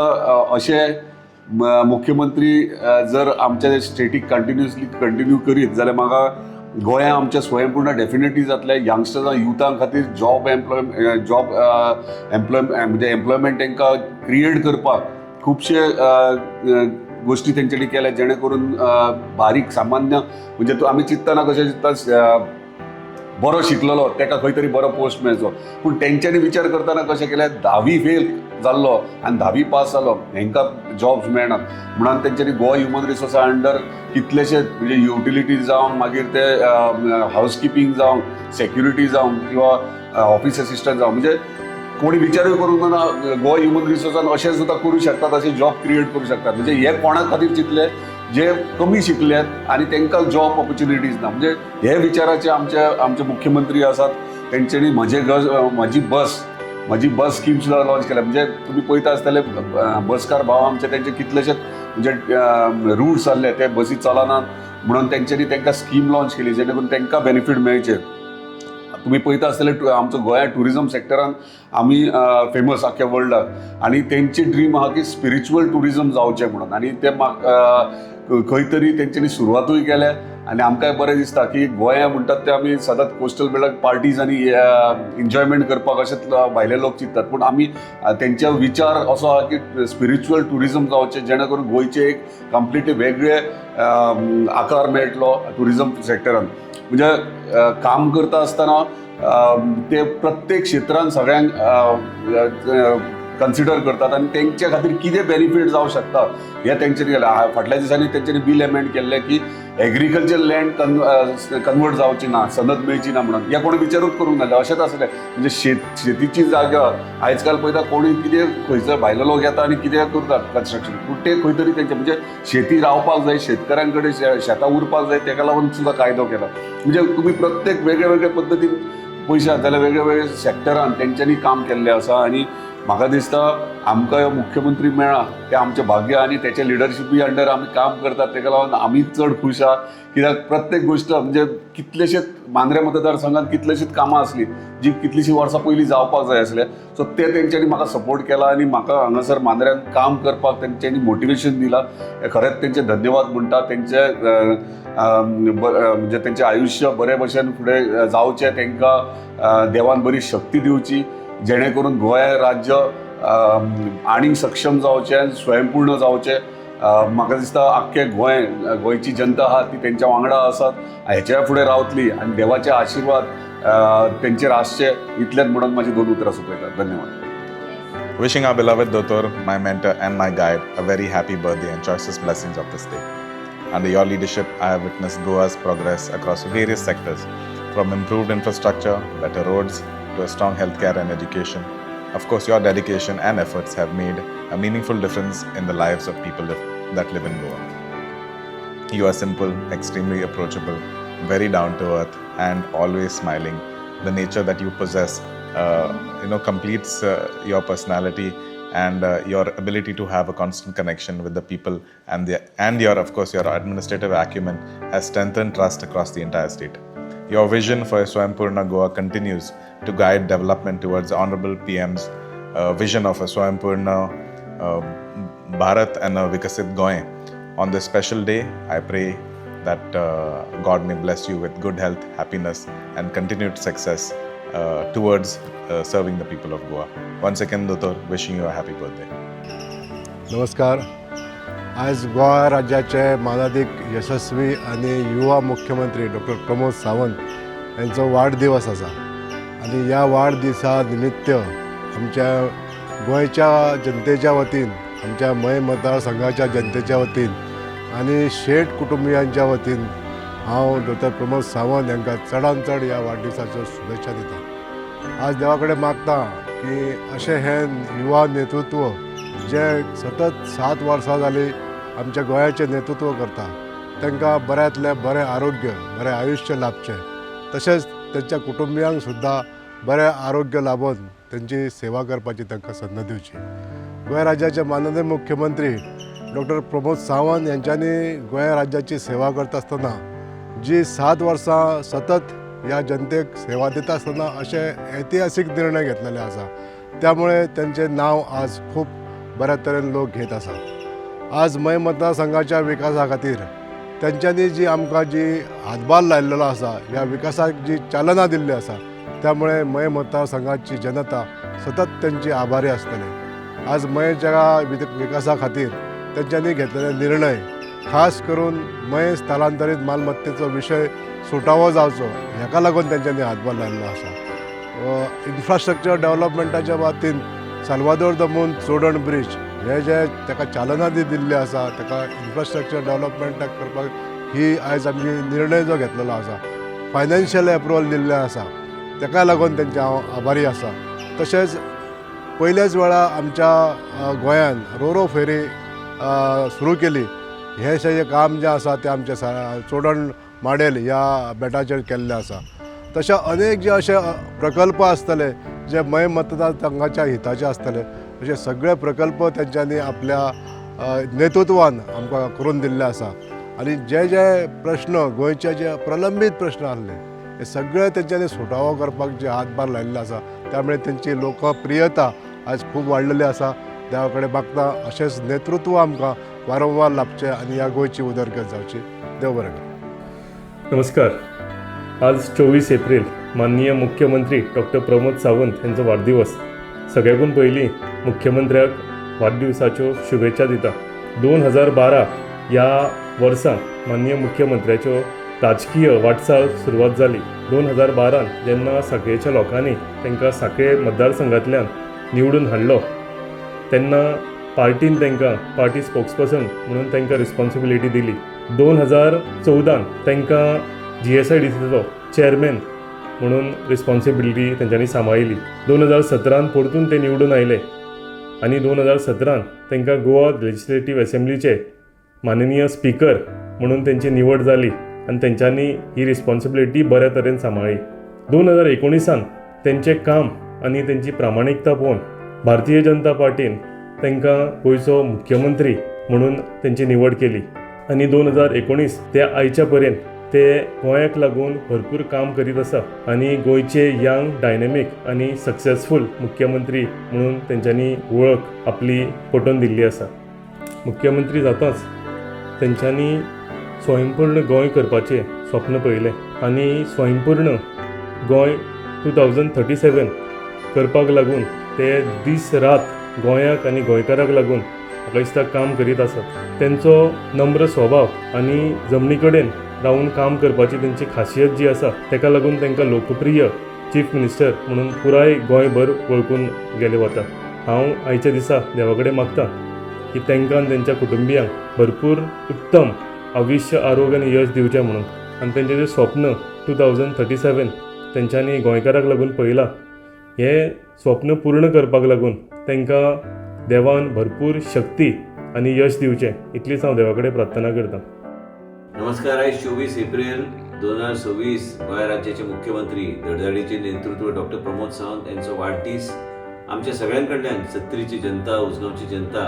S13: अशें मुख्यमंत्री जर आमच्या स्टेटीक कंटिन्युअसली कंटिन्यू करीत जाल्यार म्हाका गोंया आमच्या स्वयंपूर्ण डेफिनेटली जातलें. यंगस्टर्सां युथां खातीर जॉब एम्प्लॉय म्हणजे एम्प्लॉयमेंट तांकां क्रिएट करपाक खुबशे गोश्टी तेंच्यांनी केल्या, जेणे करून बारीक सामान्य म्हणजे तूं आमी चिंत्तना कशें चिंत्ता, बरो शिकलेलो ताका खंय तरी बरो पोस्ट मेळचो, पूण तेंच्यांनी विचार करतना कशें केलें, धावी फेल जाल्लो आनी धावी पास जालो हेंकां जॉब्स मेळनात म्हणून तेंच्यांनी गोवा ह्युमन रिसोर्सा अंडर कितलेशे म्हणजे युटिलिटीज जावं, मागीर ते हावस किपींग जावं, सेक्युरिटी जावं किंवा ऑफिस असिस्टंट जावं, म्हणजे कोणी विचारूय करूंक ना गोवा ह्युमन रिसोर्सान अशें सुद्दां करूं शकतात, अशें जॉब क्रिएट करूं शकतात. म्हणजे हे कोणा खातीर चिंतले, जे कमी शिकल्यात आनी तांकां जॉब ऑपॉर्च्युनिटीज ना. म्हणजे हे विचाराचे आमचे आमचे मुख्यमंत्री आसात. तेंच्यांनी म्हजी बस स्कीम सुद्दां लॉन्च केल्या. म्हणजे तुमी पळयता आसतले बसकार भाव आमचे तेंचे कितलेशेच म्हणजे रूट्स आहले ते बसी चलनात म्हणून तेंच्यांनी तांकां स्कीम लॉन्च केली जेणे करून तांकां बेनिफीट मेळचें. तुमी पळयता आसतले आमचो गोंया ट्युरिजम सेक्टरान आमी फेमस आख्ख्या वर्ल्डाक आनी तेंची ड्रीम आहा की स्पिरिच्युअल ट्युरिजम जावचें म्हणून आनी ते खंय तरी तेंच्यांनी सुरवातूय केल्या आनी आमकांय बरें दिसता की गोंया म्हणटात ते आमी सदांच कोस्टल बेल्टाक पार्टीज आनी एन्जॉयमेंट करपाक अशेंच भायले लोक चिंततात, पूण आमी तेंचे विचार असो आहा की स्पिरिच्युअल ट्युरिजम जावचें जेणे करून गोंयचे एक कंप्लिटली वेगळे आकार मेळटलो ट्युरिजम सेक्टरान. म्हणजे काम करता आसतना ते प्रत्येक क्षेत्रान सगळ्यांक कन्सिडर करतात आनी तेंच्या खातीर कितें बेनिफीट जावं शकता हें तेंच्यांनी केलां. फाटल्या दिसांनी तेंच्यांनी बील एमेंड केल्लें की एग्रीकल्चर लँड कन्वर्ट जावची ना, सनद मेळची ना म्हणून. हें कोणी विचारूच करूंक नासलें, अशेंच आसलें. म्हणजे शेतीची जागा आयज काल पळयता कोणी कितें खंयचो भायलो लोक येता आनी कितें करतात कन्स्ट्रक्शन, पूण ते खंय तरी तेंचे म्हणजे शेती रावपाक जाय, शेतकऱ्यां कडेन शेतां उरपाक जाय, तेका लागून सुद्दां कायदो केला. म्हणजे तुमी प्रत्येक वेगळे वेगळे पद्दतीन पळयशात जाल्यार वेगळे वेगळे सेक्टरान तेंच्यांनी काम केल्लें आसा आनी म्हाका दिसता आमकां ह्यो मुख्यमंत्री मेळ्ळा तें आमचें भाग्य आनी तेच्या लिडरशिपी अंडर आमी काम करतात, तेका लागून आमी चड खूश आहा. कित्याक प्रत्येक गोश्ट म्हणजे कितलेशेच मांद्रे मतदारसंघात कितलेशीच कामां आसली जी कितलीशीं वर्सां पयलीं जावपाक जाय आसले, सो ते तेंच्यांनी म्हाका सपोर्ट केला आनी म्हाका हांगासर मांद्र्यान काम करपाक तेंच्यांनी मोटिवेशन दिलां. हें खरेंच तेंचे धन्यवाद म्हणटा. तेंचे म्हणजे तेंचें आयुश्य बरे भशेन फुडें जावचें, तांकां देवान बरी शक्ती दिवची जेणे करून गोंय राज्य आनीक सक्षम जावचें, स्वयंपूर्ण जावचें. म्हाका दिसता आख्खें गोंय, गोंयची जनता आहा ती तेंच्या वांगडा आसात, हेच्या फुडें रावतली आनी देवाचे आशिर्वाद तेंचेर आसचे इतलेंच म्हणून म्हाजी दोन उतरां सोंपयतात. धन्यवाद.
S14: Wishing our beloved Dotor, my mentor and my guide, a very happy birthday and choicest blessings of this day. Under your leadership, I have witnessed Goa's progress across various sectors, from improved infrastructure, better roads, to a strong healthcare and education. Of course, your dedication and efforts have made a meaningful difference in the lives of people that live in Goa. You are simple, extremely approachable, very down to earth, and always smiling. The nature that you possess, completes your personality and your ability to have a constant connection with the people, and your, of course, your administrative acumen has strengthened trust across the entire state. Your vision for Swayampurna Goa continues to guide development towards the Honorable PM's vision of a Swayampurna Bharat and a Vikasit Goa. On this special day, I pray that God may bless you with good health, happiness, and continued success towards serving the people of Goa. Once again, Dotor, wishing you a happy birthday.
S15: नमस्कार. आज गोवा राज्याचे मानादीक यशस्वी आनी युवा मुख्यमंत्री doctor Pramod Sawant यांचो वाडदिवस आसा आनी ह्या वाडदिसा निमित्त आमच्या गोंयच्या जनतेच्या वतीन, आमच्या मये मतदारसंघाच्या जनतेच्या वतीन आनी शेट कुटुंबियांच्या वतीन हांव दोतोर प्रमोद सावंत हांकां चडान चड ह्या वाडदिसाच्यो शुभेच्छा दिता. आज देवा कडेन मागता की अशें हें युवा नेतृत्व जे सतत 7 वर्सां जालीं आमच्या गोंयाचें नेतृत्व करता, तांकां बऱ्यांतलें बरें आरोग्य, बरें आयुश्य लाभचें, तशेंच तांच्या कुटुंबियांक सुद्दां बरें आरोग्य लाभून तांची सेवा करपाची तांकां संद दिवची. गोंय राज्याचे माननीय मुख्यमंत्री डॉक्टर प्रमोद सावंत यांच्यांनी गोंय राज्याची सेवा करता आसतना जी 7 वर्सां सतत ह्या जनतेक सेवा दिता आसतना अशे ऐतिहासीक निर्णय घेतलेले आसा, त्यामुळे तांचें नांव आज खूब बऱ्या तरेन लोक घेत आसात. आज मये मतदारसंघाच्या विकासा खातीर तांच्यांनी जी आमकां जी हातभार लायिल्लो आसा, ह्या विकासाक जी चालना दिल्ली आसा, त्यामुळे मये मतदारसंघाची जनता सतत तांची आभारी आसतली. आज मयेच्या विकासा खातीर तांच्यांनी घेतलेले निर्णय, खास करून मये स्थलांतरीत मालमत्तेचो विशय सुटावो जावचो हाका लागून तांच्यांनी हातभार लायिल्लो आसा. इन्फ्रास्ट्रक्चर डेव्हलपमेंटाच्या बाबतींत साल्वादोर दमून चोडण ब्रिज हे जे ताका चालना जी दिल्ली आसा, ताका इन्फ्रास्ट्रक्चर डेव्हलपमेंटाक करपाक ही आयज आमी निर्णय जो घेतलेलो आसा, फायनान्शियल एप्रुवल दिल्लें आसा, ताका लागून तांचे हांव आभारी आसा. तशेंच पयल्याच वेळा आमच्या गोंयान रोरो फेरी सुरू केली, हें जें काम जें आसा तें आमचें चोडण माडेल ह्या बेटाचेर केल्लें आसा. तशें अनेक जे अशे प्रकल्प आसतले जे मये मतदारसंघाच्या हिताचे आसतले, अशे सगळे प्रकल्प तांच्यांनी आपल्या नेतृत्वान आमकां करून दिल्ले आसा. आनी जे जे प्रश्न गोंयचे जे प्रलंबीत प्रश्न आसले हे सगळे तांच्यांनी सुटावो करपाक जे हातभार लायिल्लो आसा, त्यामुळे तांची लोकप्रियता आज खूब वाडलेली आसा. देवा कडेन मागता अशेंच नेतृत्व आमकां वारंवार लाभचें आनी ह्या गोंयची उदरगत जावची. देव बरें करूं.
S16: नमस्कार. आज 24 एप्रिल माननीय मुख्यमंत्री डॉक्टर प्रमोद सावंत यांचो वाडदिवस. सगळ्याकून पयलीं मुख्यमंत्र्याक वाडदिवसाच्यो शुभेच्छा दिता. 2012 ह्या वर्सा माननीय मुख्यमंत्र्याच्यो राजकीय वाटचाल सुरवात जाली. 2012 जेन्ना सांखळेच्या लोकांनी तांकां सांखळे मतदारसंघांतल्यान निवडून हाडलो तेन्ना पार्टीन तांकां पार्टी स्पोक्सपर्सन म्हणून तांकां रिस्पॉन्सिबिलिटी दिली. 2014 तांकां GSIDCचो चेअरमॅन म्हणून रिस्पॉन्सिबिलिटी तेंच्यांनी सांबाळिल्ली. 2017 परतून ते निवडून आयले आनी 2017 तांकां गोवा लेजिस्लेटीव एसेंब्लीचे माननीय स्पिकर म्हणून तेंची निवड जाली आनी तेंच्यांनी ही रिस्पॉन्सिबिलिटी बऱ्या तरेन सांबाळ्ळी. 2019 तेंचें काम आनी तेंची प्रामाणीकता पळोवन भारतीय जनता पार्टीन तांकां गोंयचो मुख्यमंत्री म्हणून तेंची निवड केली आनी 2019 ते आयच्या पर्यंत ते गोंयाक लागून भरपूर काम करीत आसा आनी गोंयचे यंग डायनेमीक आनी सक्सेसफूल मुख्यमंत्री म्हणून तेंच्यांनी वळख आपली पटोवन दिल्ली आसा. मुख्यमंत्री जाताच तेंच्यांनी स्वयंपूर्ण गोंय करपाचें स्वप्न पळयलें आनी स्वयंपूर्ण गोंय 2037 करपाक लागून ते दीस रात गोंयाक आनी गोंयकाराक लागून म्हाका दिसता काम करीत आसात. तेंचो नम्र स्वभाव आनी जमनी कडेन रावून काम करपाची तेंची खासियत जी आसा तेका लागून तांकां लोकप्रिय चीफ मिनिस्टर म्हणून पुराय गोंयभर वळखून गेले वता. हांव आयच्या दिसा देवा कडेन मागता की तांकां आनी तेंच्या कुटुंबियांक भरपूर उत्तम आयुश्य, आरोग्य आनी यश दिवचें म्हणून आनी तेंचें जें स्वप्न 2037 तेंच्यांनी गोंयकाराक लागून पळयलां हें स्वप्न पूर्ण करपाक लागून तांकां देवान भरपूर शक्ती आनी यश दिवचें इतलीच हांव देवा कडेन प्रार्थना करतां.
S17: नमस्कार. आयज 24 एप्रिल 2026 गोंय राज्याचे मुख्यमंत्री धडधाडीचे नेतृत्व डॉक्टर प्रमोद सावंत यांचो वाडदीस. आमच्या सगळ्यां कडल्यान सत्तरीची जनता, उजगांवची जनता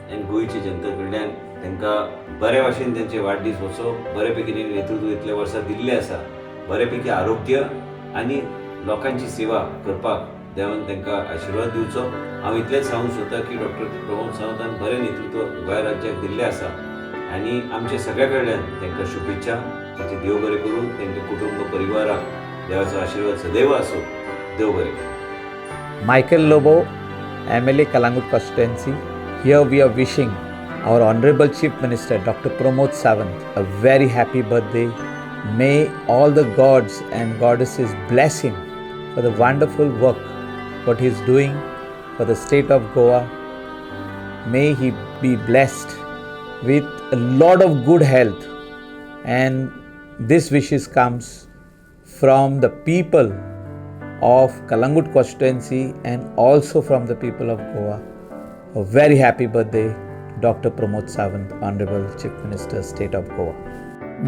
S17: आनी गोंयची जनता कडल्यान तांकां बऱ्या भाशेन तेंचे वाडदीस वचो, बऱ्या पैकी तेणी नेतृत्व इतले वर्सां दिल्लें आसा, बऱ्या पैकी आरोग्य आनी लोकांची सेवा करपाक देवान तांकां आशिर्वाद दिवचो. हांव इतलेंच सांगूंक सोदता की डॉक्टर प्रमोद सावंतान बरें नेतृत्व गोंय राज्याक दिल्लें आसा आनी आमच्या सगळ्या कडल्यान तांकां शुभेच्छा. तांचें देव बरें करूं, तांच्या कुटुंब परिवाराक देवाचो आशिर्वाद सदैव आसूं. देव बरें करूं.
S18: Michael Lobo, MLA Calangute constituency. Here we are wishing our Honorable Chief Minister Dr. Pramod Sawant a very happy birthday. May all the gods and goddesses bless him for the wonderful work what he is doing for the state of Goa. May he be blessed with a lot of good health, and this wishes comes from the people of Calangute constituency and also from the people of Goa. A very happy birthday, Dr. Pramod Sawant, Honorable Chief Minister, State of Goa.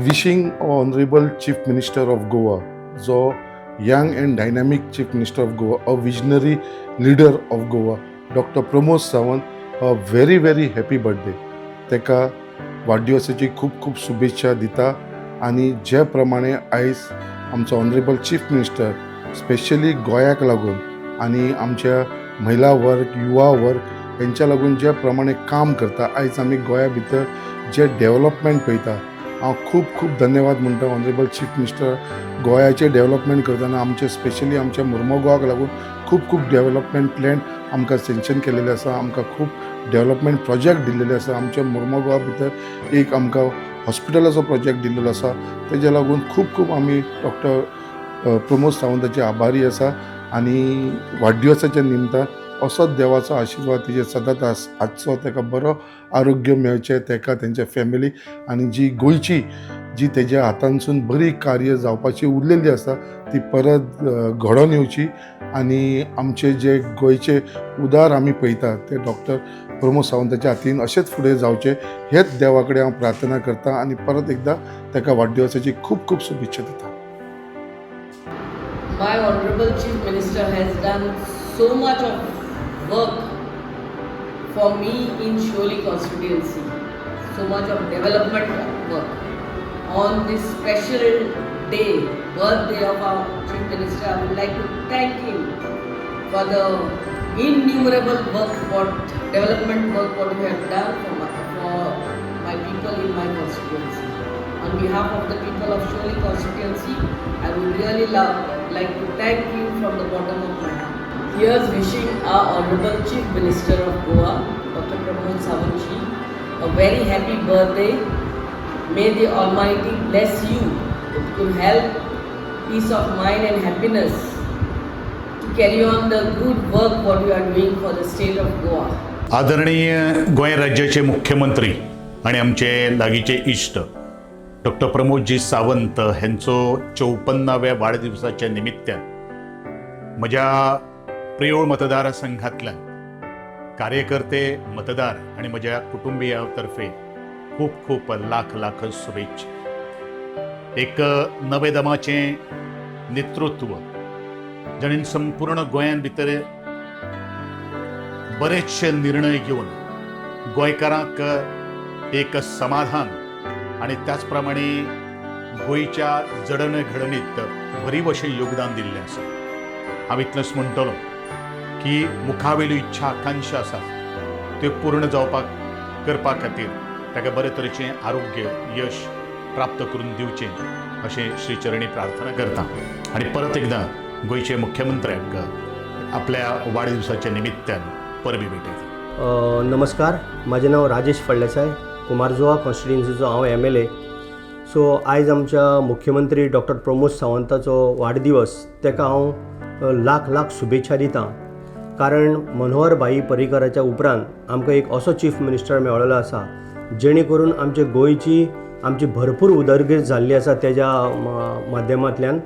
S19: Wishing Honorable Chief Minister of Goa, जो young and dynamic Chief Minister of Goa, a visionary leader of Goa, Doctor Pramod Sawant, a very very happy birthday. ताका वाडदिवसाची खूब खूब शुभेच्छा दिता आनी जे प्रमाणे आयज आमचो ऑनरेबल चीफ मिनिस्टर स्पेशली गोंयाक लागून आनी आमच्या महिला वर्ग, युवा वर्ग हेंच्या लागून जे प्रमाणे काम करता, आयज आमी गोंया भितर जे डेवलपमेंट पळयता, हांव खूब खूब धन्यवाद म्हणटा ऑनरेबल चीफ मिनिस्टर. गोंयाचें डेवलपमेंट करतना आमचे स्पेशली आमच्या मुर्मो गोवाक लागून खूब खूब डेवलपमेंट प्लॅन आमकां सँक्शन केलेले आसा, आमकां खूब डेवलपमेंट प्रोजेक्ट दिल्लेले आसा. आमच्या मुर्मो गोवा भितर एक आमकां हॉस्पिटलाचो प्रोजेक्ट दिल्लेलो आसा. तेज्या लागून खूब खूब आमी डॉक्टर प्रमोद सावंताचे आभारी आसा आनी वाडदिवसाच्या निमतान असोच देवाचो आशिर्वाद तेजेर सदांच आसचो, ताका बरो आरोग्य मेळचें, ताका, तेंच्या फॅमिलीक आनी जी गोंयची जी तेज्या हातानसून बरी कार्य जावपाची उरलेली आसा ती परत घडोवन येवची आनी आमचे जे गोंयचे उदार आमी पळयता ते डॉक्टर प्रमोद सावंताच्या हातीन अशेंच फुडें जावचें हेच देवा कडेन हांव प्रार्थना करता आनी परत एकदां ताका वाडदिवसाची खूब खूब शुभेच्छा दिता.
S20: My Honorable Chief Minister has done so much of work for me in Siolim constituency, so much of development work. On this special day, birthday of our Chief Minister, I would like to thank him for the innumerable work, what development work what you have done for my people in my constituency. On behalf of the people of Siolim constituency, I would really like to thank you from the bottom of my heart. Here's wishing our Honorable Chief Minister of Goa, Dr. Pramod Sawant ji, a very happy birthday. May the Almighty bless you with good health, peace of mind and happiness to carry on the good work what you are doing for the state of Goa.
S21: आदरणीय गोंय राज्याचे मुख्यमंत्री आणि आमचे लागींचे इश्ट doctor Pramod ji Sawant हेंचो 54व्या वाडदिवसाच्या निमित्तान म्हज्या प्रियोळ मतदारसंघातल्यान कार्यकर्ते, मतदार आणि म्हज्या कुटुंबिया तर्फे खूब खूब लाख लाख शुभेच्छा. एक नवे दमाचें नेतृत्व जाणें संपूर्ण गोंयान भितर बरेचशे निर्णय घेवन गोंयकारांक एक समाधान आणि त्याच प्रमाणे गोंयच्या जडणघडणीत भरीव अशें योगदान दिल्लें आसा. हांव इतलेंच म्हणटलो की मुखावेल्यो इच्छा आकांक्षा आसा त्यो पूर्ण जावपाक करपा खातीर ताका बरे तरेचें आरोग्य, यश प्राप्त करून दिवचें अशें श्री चरणी प्रार्थना करता आनी परत एकदां गोंयचे मुख्यमंत्र्यांक आपल्या वाडदिवसाच्या निमित्तान परबीं भेटयता.
S22: नमस्कार, म्हाजें नांव राजेश फळदेसाय, कुमारजुवा कॉन्स्टिट्युएन्सीचो हांव एमएलए. सो आयज आमच्या मुख्यमंत्री डॉक्टर प्रमोद सावंताचो वाडदिवस. ताका हांव लाख लाख शुभेच्छा दितां, कारण मनोहर भाई पर्रीकराच्या उपरांत आमकां एक असो चीफ मिनिस्टर मेळ्ळेलो आसा जेणे करून आमचे गोंयची आमची भरपूर उदरगत जाल्ली आसा तेज्या माध्यमांतल्यान.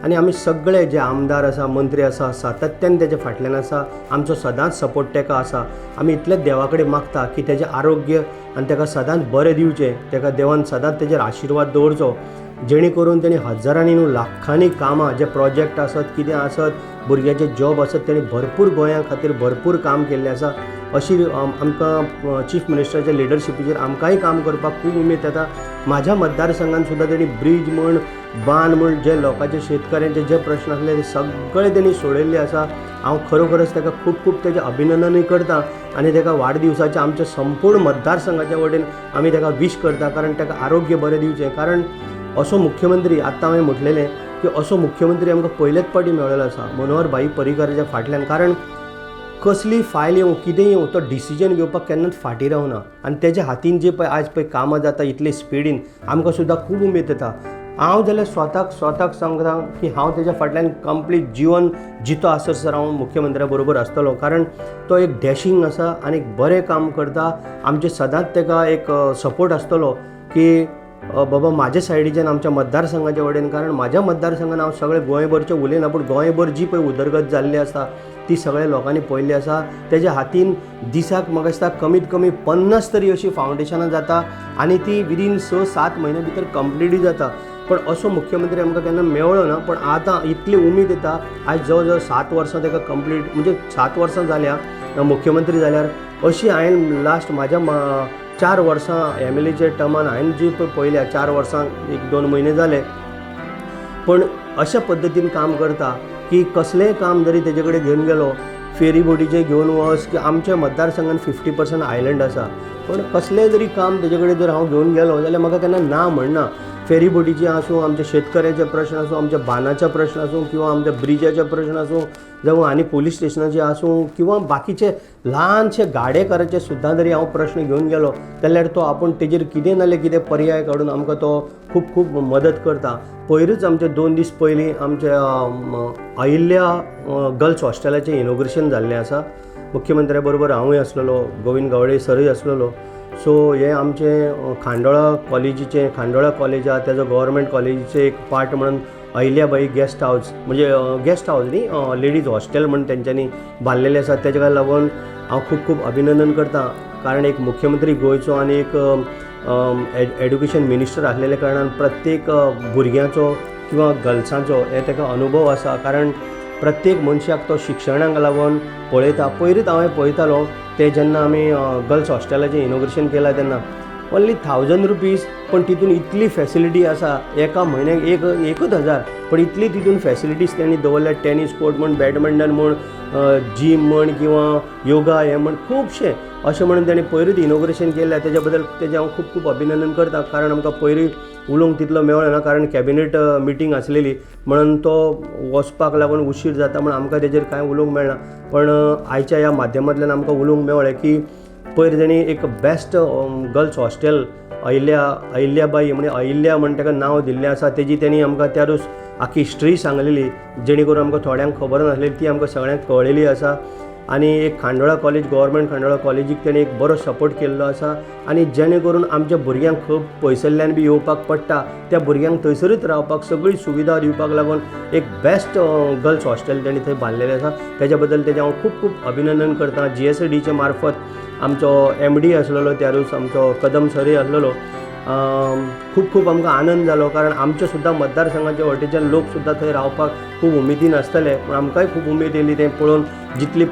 S22: आनी आमी सगळे जे आमदार आसा, मंत्री आसा, सातत्यान तेज्या फाटल्यान आसा. आमचो सदांच सपोर्ट ताका आसा. आमी इतलेंच देवा कडेन मागता की तेजें आरोग्य आनी ताका सदांच बरें दिवचें, ताका देवान सदांच तेजेर आशिर्वाद दवरचो, जेणे करून तेणी हजारांनी न्हू लाखांनी कामां, जे प्रोजेक्ट आसत, कितें आसत, भुरग्यांचे जॉब आसत, तेणी भरपूर गोंया खातीर भरपूर काम केल्लें आसा. अशी आमकां चीफ मिनिस्टराच्या लिडरशिपीचेर आमकांय काम करपाक खूब उमेद येता. म्हाज्या मतदारसंघान सुद्दां तेणी ब्रीज म्हण, बांद म्हण, जे लोकांचे शेतकऱ्यांचे जे प्रश्न आसले ते सगळे तेणी सोडयल्ले आसा. हांव खरोखरच ताका खूब खूब तेजें अभिनंदनूय करता आनी ताका वाडदिवसाच्या आमच्या संपूर्ण मतदारसंघाच्या वटेन आमी ताका वीश करता, कारण ताका आरोग्य बरें दिवचें. कारण असो मुख्यमंत्री आत्तां हांवें म्हटलेलें की असो मुख्यमंत्री आमकां पयलेच पावटी मेळ्ळेलो आसा मनोहर भाई पर्रीकाराच्या फाटल्यान. कारण कसली फायल येवं कितें येवं तो डिसिजन घेवपाक केन्नाच फाटीं रावना आनी तेज्या हातीन जे पळय आयज पळय कामां जाता इतले स्पिडीन आमकां सुद्दां खूब उमेद येता. हांव जाल्यार स्वताक स्वताक सांगता की हांव तेज्या फाटल्यान कंप्लीट जिवन जितो आससर हांव मुख्यमंत्र्या बरोबर आसतलो, कारण तो एक डॅशींग आसा आनी एक बरें काम करता. आमचें सदांच तेका एक सपोर्ट आसतलो की बाबा म्हाज्या सायडीच्यान आमच्या मतदारसंघाच्या वटेन, कारण म्हाज्या मतदारसंघान हांव सगळें गोंयभरचें उलयना पूण गोंयभर जी पळय उदरगत जाल्ली आसा ती सगळ्या लोकांनी पळयल्ली आसा. तेज्या हातीन दिसाक म्हाका दिसता कमीत कमी 50 तरी अशीं फावंडेशनां जाता आनी ती विदीन 6-7 म्हयन्या भितर कंप्लीटूय जाता. पण असो मुख्यमंत्री आमकां केन्ना मेळ्ळो ना, पण आतां इतली उमेद येता. आयज जवळ जवळ 7 वर्सां ताका कंप्लीट म्हणजे 7 वर्सां जाल्या मुख्यमंत्री जाल्यार. अशी हांवें लास्ट म्हाज्या 4 वर्सां एम एल एच्या टर्मान हांवें जी पळय पळयल्या 4 वर्सां 1-2 म्हयने जाले, पण अशा पद्दतीन काम करता की कसलेंय काम जरी तेजे कडेन घेवन गेलो, फेरी बोटीचें घेवन वच की आमच्या मतदारसंघान 50% आयलंड आसा, पण कसलेंय जरी काम तेजे कडेन जर हांव घेवन गेलो जाल्यार म्हाका केन्ना ना म्हणना. फेरी बोटीचें आसूं, आमच्या शेतकऱ्याचे प्रश्न आसूं, आमच्या बांदाचे प्रश्न आसूं किंवा आमच्या ब्रिजाचे प्रश्न आसूं, जावं आनी पोलीस स्टेशनाचे आसूं किंवा बाकीचे ल्हानशे गाडेकाराचे सुद्दां जरी हांव प्रश्न घेवन गेलो जाल्यार तो आपूण तेजेर कितें नाल्यार कितें पर्याय काडून आमकां तो खूब खूब मदत करता. पयरूच आमचे 2 दीस पयलीं आमच्या अहिल्या गर्ल्स हॉस्टेलाचें इनॉग्रेशन जाल्लें आसा. मुख्यमंत्र्या बरोबर हांवूय आसलेलो, गोविंद गावडे सरूय आसलेलो. सो हें आमचें खांडोळा कॉलेजीचें, खांडोळा कॉलेज आहा तेजो गव्हर्मेंट कॉलेजीचें एक पार्ट म्हणून अहिल्याबाई गेस्ट हावज म्हणजे गेस्ट हावज न्ही, लेडीज हॉस्टेल म्हण तेंच्यांनी बांदलेलें आसा. तेज्या लागून हांव खूब खूब अभिनंदन करता, कारण एक मुख्यमंत्री गोंयचो आनी एक एड्युकेशन मिनिस्टर आसलेल्या कारणान प्रत्येक भुरग्यांचो किंवा गर्ल्सांचो हे ताका अनुभव आसा. कारण प्रत्येक मनशाक तो शिक्षणाक लागून पळयता. पयरूच हांवें पळयतालो ते जेन्ना आमी गर्ल्स हॉस्टेलाचें इनॉग्रेशन केलां तेन्ना ओन्ली 1000 रुपीज, पण तितून इतली फॅसिलिटी आसा. एका म्हयन्याक 1,000, पण इतली तितून फॅसिलिटीज तेणी दवरल्या. टेनीस कोर्ट म्हण, बॅडमिंटन म्हण, जीम म्हण किंवा योगा हें म्हण खुबशें अशें म्हणून तेणी पयरूच इनॉग्रेशन केलें. तेज्या बद्दल तेजें हांव खूब खूब अभिनंदन करता, कारण आमकां पयरूय उलोवंक तितलो मेळ्ळो ना, कारण कॅबिनेट मिटींग आसलेली म्हणून तो वचपाक लागून उशीर जाता म्हण आमकां तेजेर कांय उलोवंक मेळना. पण आयच्या ह्या माध्यमांतल्यान आमकां उलोवंक मेळ्ळें की पयर तेणी एक बेस्ट गर्ल्स हॉस्टेल अहिल्याबाई म्हणजे अहिल्या म्हण ताका नांव दिल्लें आसा. तेजी तेणी आमकां त्या रोस आख्खी हिस्ट्री सांगलेली, जेणे करून आमकां थोड्यांक खबर नासलेली ती आमकां सगळ्यांक कळ्ळेली आसा. आनी एक खांडोळा कॉलेज, गव्हर्मेंट खांडोळा कॉलेजीक तेणी एक बरो सपोर्ट केल्लो आसा आनी जेणे करून आमच्या भुरग्यांक खूब पयसल्ल्यान बी येवपाक पडटा त्या भुरग्यांक थंयसरूच रावपाक सगळी सुविधा दिवपाक लागून एक बेस्ट गर्ल्स हॉस्टेल तेणी थंय बांदलेलें आसा. तेज्या बद्दल तेजें हांव खूब खूब अभिनंदन करता. GSDच्या मार्फत आमचो MD आसलेलो त्या रोस आमचो कदम सरय आसलेलो. खूब खूब आमकां आनंद जालो, कारण आमचे सुद्दां मतदारसंघाचे वटेच्यान लोक सुद्दां थंय रावपाक खूब उमेदीन आसतले, पूण आमकांय खूब उमेद येयली तें पळोवन. जितली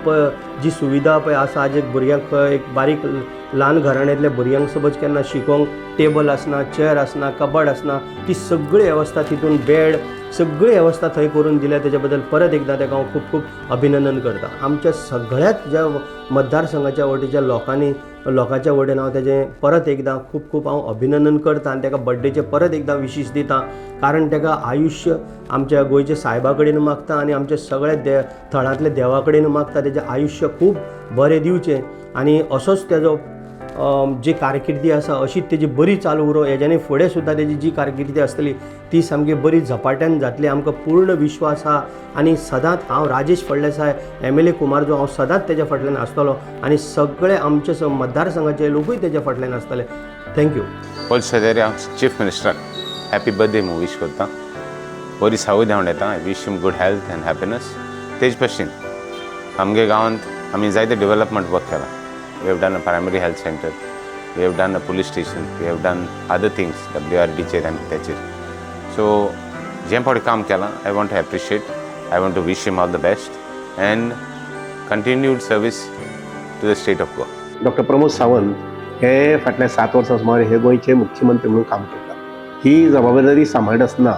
S22: जी सुविधा पळय आसा आज एक भुरग्यांक एक बारीक ल्हान घराण्यांतल्या भुरग्यांक समज केन्ना शिकोंक टेबल आसना, चेर आसना, कबड आसना, ती सगळी वेवस्था तितून बेड सगळी वेवस्था थंय करून दिल्या. तेज्या बद्दल परत एकदां ताका हांव खूब खूब अभिनंदन करता. आमच्या सगळ्याच ज्या मतदारसंघाच्या वटेच्या लोकांनी लोकांच्या वटेन हांव तेजें परत एकदां खूब खूब हांव अभिनंदन करता आनी ताका बड्डेचें परत एकदां विशीस दिता, कारण ताका आयुश्य आमच्या गोंयच्या सायबा कडेन मागता आनी आमच्या सगळ्या थळांतल्या देवा कडेन मागता तेजें आयुश्य खूब बरें दिवचें आनी असोच तेजो जी कारकिर्दी आसा अशीच तेजी बरी चालू उरूं. हेज्यानी फुडें सुद्दां तेजी जी कारकिर्दी आसतली ती सामकी बरी झपाट्यान जातली, आमकां पूर्ण विश्वास आहा. आनी सदांच हांव राजेश फळदेसाय MLA कुमारजुंव हांव सदांच तेज्या फाटल्यान आसतलो आनी सगळे आमचे मतदारसंघाचे लोकूय तेज्या फाटल्यान आसतले. Thank you.
S1: पयलीं सद्या हांव चीफ मिनिस्टराक हॅपी बर्थडे म्हूण विश करता. बरी Saud धांवडायता. I wish him good health and happiness. तेज भशेन आमगे गांवांत आमी जायते डेवलपमेंट वर्क केलां. We have done a primary health center, we have done a police station, we have done other things, WRD चेर आनी त्याचेर. सो जें फावटी काम केलां, I want to appreciate, I want to wish him all the best and continued service to the state of Goa.
S2: Doctor Pramod Sawant हे फाटल्या 7 वर्सां सुमार हे गोंयचे मुख्यमंत्री म्हणून काम करतात. ही जबाबदारी सांबाळटा आसतना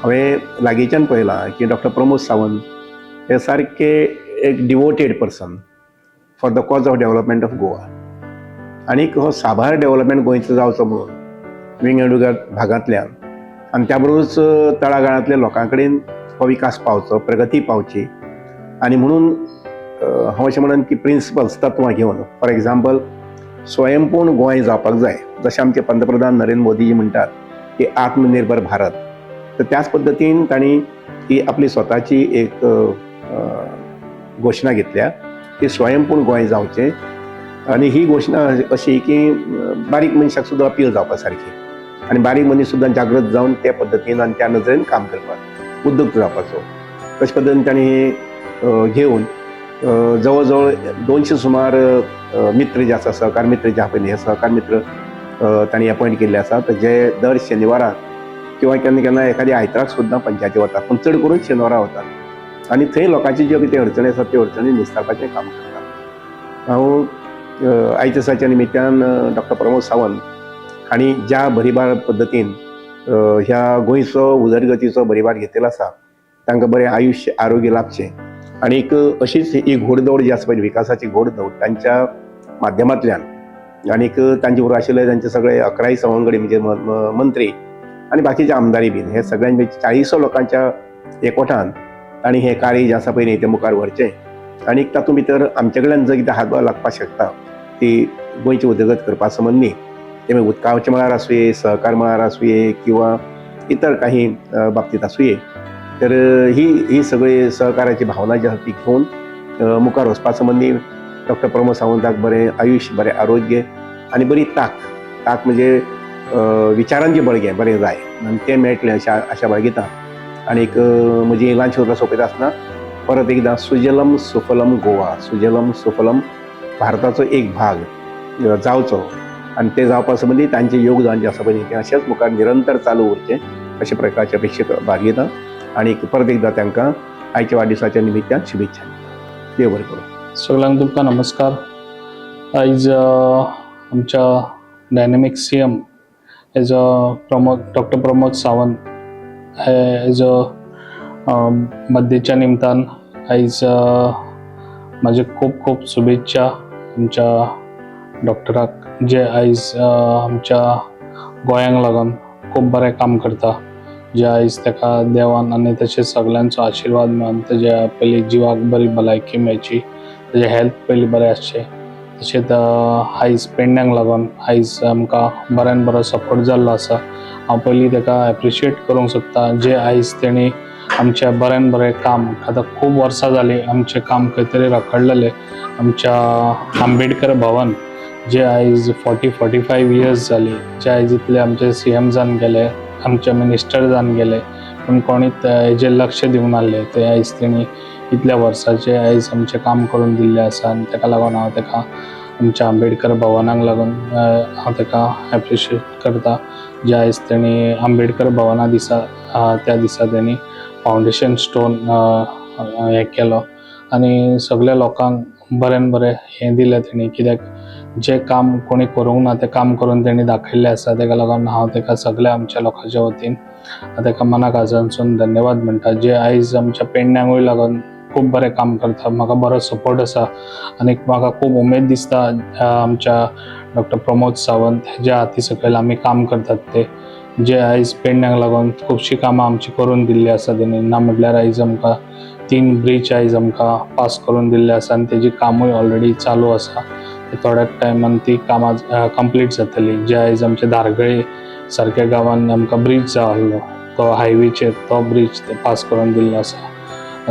S2: हांवें लागींच्यान पळयलां की डॉक्टर प्रमोद सावंत हे सारके एक devoted person for the cause of development of Goa आनीक हो साबार डेवलपमेंट गोंयचो जावचो म्हणून विंगड विंगड भागांतल्यान आनी त्या बरोबरूच तळागाळांतल्या लोकां कडेन हो विकास पावचो, प्रगती पावची. आनी म्हणून हांव अशें म्हणन की प्रिंसिपल्स, तत्वां घेवन, फॉर एग्जाम्पल, स्वयंपूर्ण गोंय जावपाक जाय. जशें आमचे पंतप्रधान नरेंद्र मोदीजी म्हणटात की आत्मनिर्भर भारत, तर त्याच पद्दतीन तांणी ही आपली स्वताची एक घोशणा घेतल्या की स्वयंपूर्ण गोंय जावचें. आनी ही घोशणा अशी की बारीक मनशाक सुद्दां अपील जावपा सारकी आनी बारीक मनीस सुद्दां जागृत जावन त्या पद्दतीन आनी त्या नदरेन काम करपाक उद्दुक्त जावपाचो. तशे पद्दतीन तांणी हे घेवन जवळ जवळ 200 सुमार मित्र जे आसा, सहकार मित्र जे आहा पळय, हे सहकार मित्र तांणी अपॉयंट केल्ले आसा. तर जे दर शेनवाराक किंवा केन्ना केन्ना एखाद्या आयताराक सुद्दां पंचायती वतात, पूण चड करून शेनवारा वतात आनी थंय लोकांची ज्यो कितें अडचणी आसात त्यो अडचणी निस्तारपाचें काम करतात. हांव आयच्या दिसाच्या निमित्तान डॉक्टर प्रमोद सावंत हांणी ज्या भरीभार पद्दतीन ह्या गोंयचो उदरगतीचो भरीभार घेतलेलो आसा, तांकां बरें आयुश्य आरोग्य लाभचें आनी एक अशीच ही घोडदौड जी आसा पळय, विकासाची घोडदौड तांच्या माध्यमांतल्यान आनीक तांचे बरोबर आशिल्ले तांचे सगळे 11 सवंगडी म्हणजे मंत्री आनी बाकीचे आमदारी बीन, हे सगळ्यांचे 40 लोकांच्या एकवटान तांणी हें कार्य जें आसा पळय न्ही तें मुखार व्हरचें. आनी तातूंत भितर आमचे कडल्यान जर कितें हातभार लागपाक शकता ती गोंयची उदरगत करपा संबंदी, ते मागीर उदकाच्या मळार आसुये, सहकार मळार आसुये किंवा इतर काही बाबतींत आसुये, तर ही ही सगळी सहकाराची भावना जी आसा ती घेवन मुखार वचपा संबंदी डॉक्टर प्रमोद सावंताक बरें आयुश्य, बरें आरोग्य आनी बरी ताक, ताक म्हणजे विचारांचें बळगें बरें जाय आनी तें मेळटलें अशा आशा बाळगिता. आनीक म्हजी ल्हानशी उतरां सोंपयता आसतना परत एकदां सुजलम सुफलम गोवा, सुजलम सुफलम भारताचो एक भाग जावचो आनी तें जावपा संबंदी तांचें योगदान जें आसा पळय तें अशेंच मुखार निरंतर चालू उरचें अशे प्रकारचे अपेक्षा बाळगिता. आनी परत एकदां तांकां आयच्या वाडदिसाच्या निमित्तान शुभेच्छा. देव बरें करूं.
S3: सगळ्यांक तुमकां नमस्कार. आयज आमच्या dynamic CM as a Pramod, doctor Pramod Sawant as a बड्डेच्या निमतान आयज म्हाजे खूब खूब शुभेच्छा आमच्या डॉक्टराक, जे आयज आमच्या गोंयांक लागून खूब बरें काम करता, जे आयज ताका देवान आनी तशेंच सगल्यांचो आशिर्वाद मेळोन तेज्या पयलीं जिवाक बरी भलायकी मेळची, तेजें हेल्थ पयलीं बरें आसचें. तशेंच आयज पेडण्यांक लागून आयज आमकां बऱ्यान बरो सपोर्ट जाल्लो आसा. हांव पयलीं ताका एप्रिशिएट करूंक सोदता, जे आयज तेणी आमच्या बऱ्यान बरें काम, आतां खूब वर्सां जालीं आमचें काम खंय तरी रखडलेलें, आमच्या आंबेडकर भवन जे आयज 40-45 इयर्स जाली, जे आयज इतले आमचे CM जावन गेले, आमचे मिनिस्टर जावन गेले, पूण कोणीच हेजेर लक्ष दिवंक नासलें. ते आयज तेणी इतल्या वर्साचें आयज आमचें काम करून दिल्लें आसा आनी ताका लागून हांव ताका आमच्या आंबेडकर भवनाक लागून हांव ताका एप्रिशिएट करता, जे आयज तेणी आंबेडकर भवना दिसा त्या दिसा तेणी फावंडेशन स्टोन हें केलो आनी सगल्या लोकांक बऱ्यान बरें हें दिलें तेणी, कित्याक जें काम कोणी करूंक ना तें काम करून तेणी दाखयल्लें आसा. ताका लागून हांव ताका सगल्या आमच्या लोकांच्या वतीन ताका मना काळजांतसून धन्यवाद म्हणटा, जे आयज आमच्या पेडण्यांकूय लागून खूब बरें काम करता. म्हाका बरो सपोर्ट आसा आनी म्हाका खूब उमेद दिसता आमच्या डॉक्टर प्रमोद सावंत हेज्या हाती सकयल आमी काम करतात, ते जे आयज पेडण्यांक लागून खुबशीं कामां आमची करून दिल्ली आसा तेणी. ना म्हटल्यार आयज आमकां 3 ब्रीज आयज आमकां पास करून दिल्ले आसा आनी तेजी कामूय ऑलरेडी चालू आसा. थोड्या टायमान ती कामां कंप्लीट जातली. जे आयज आमचे धारगळे सारक्या गांवान आमकां ब्रीज जाय आहलो तो हायवेचेर, तो ब्रीज पास करून दिल्लो आसा.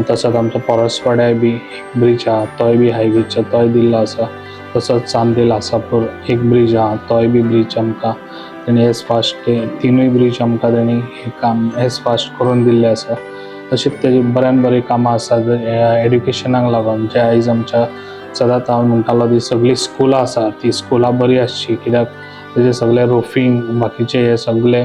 S3: तसोच आमचो पोरसवाड्याय बी एक ब्रीज आहा, तोय बी हायवेचो तोय दिल्लो आसा. तसोच चांदेल आसापूर एक ब्रीज आहा, तोय बी ब्रीज आमकां तेणी एज फास्ट, 3 ब्रीज आमकां तेणी हें काम एज फास्ट करून दिल्लें आसा. तशेंच तेजी बऱ्यान बरीं कामां आसा एड्युकेशनाक लागून, जे आयज आमच्या सदांच हांव म्हणटालो ती सगळीं स्कुलां आसा ती स्कुलां बरीं आसची, कित्याक तेजें सगळें रुफींग बाकीचें हे सगळें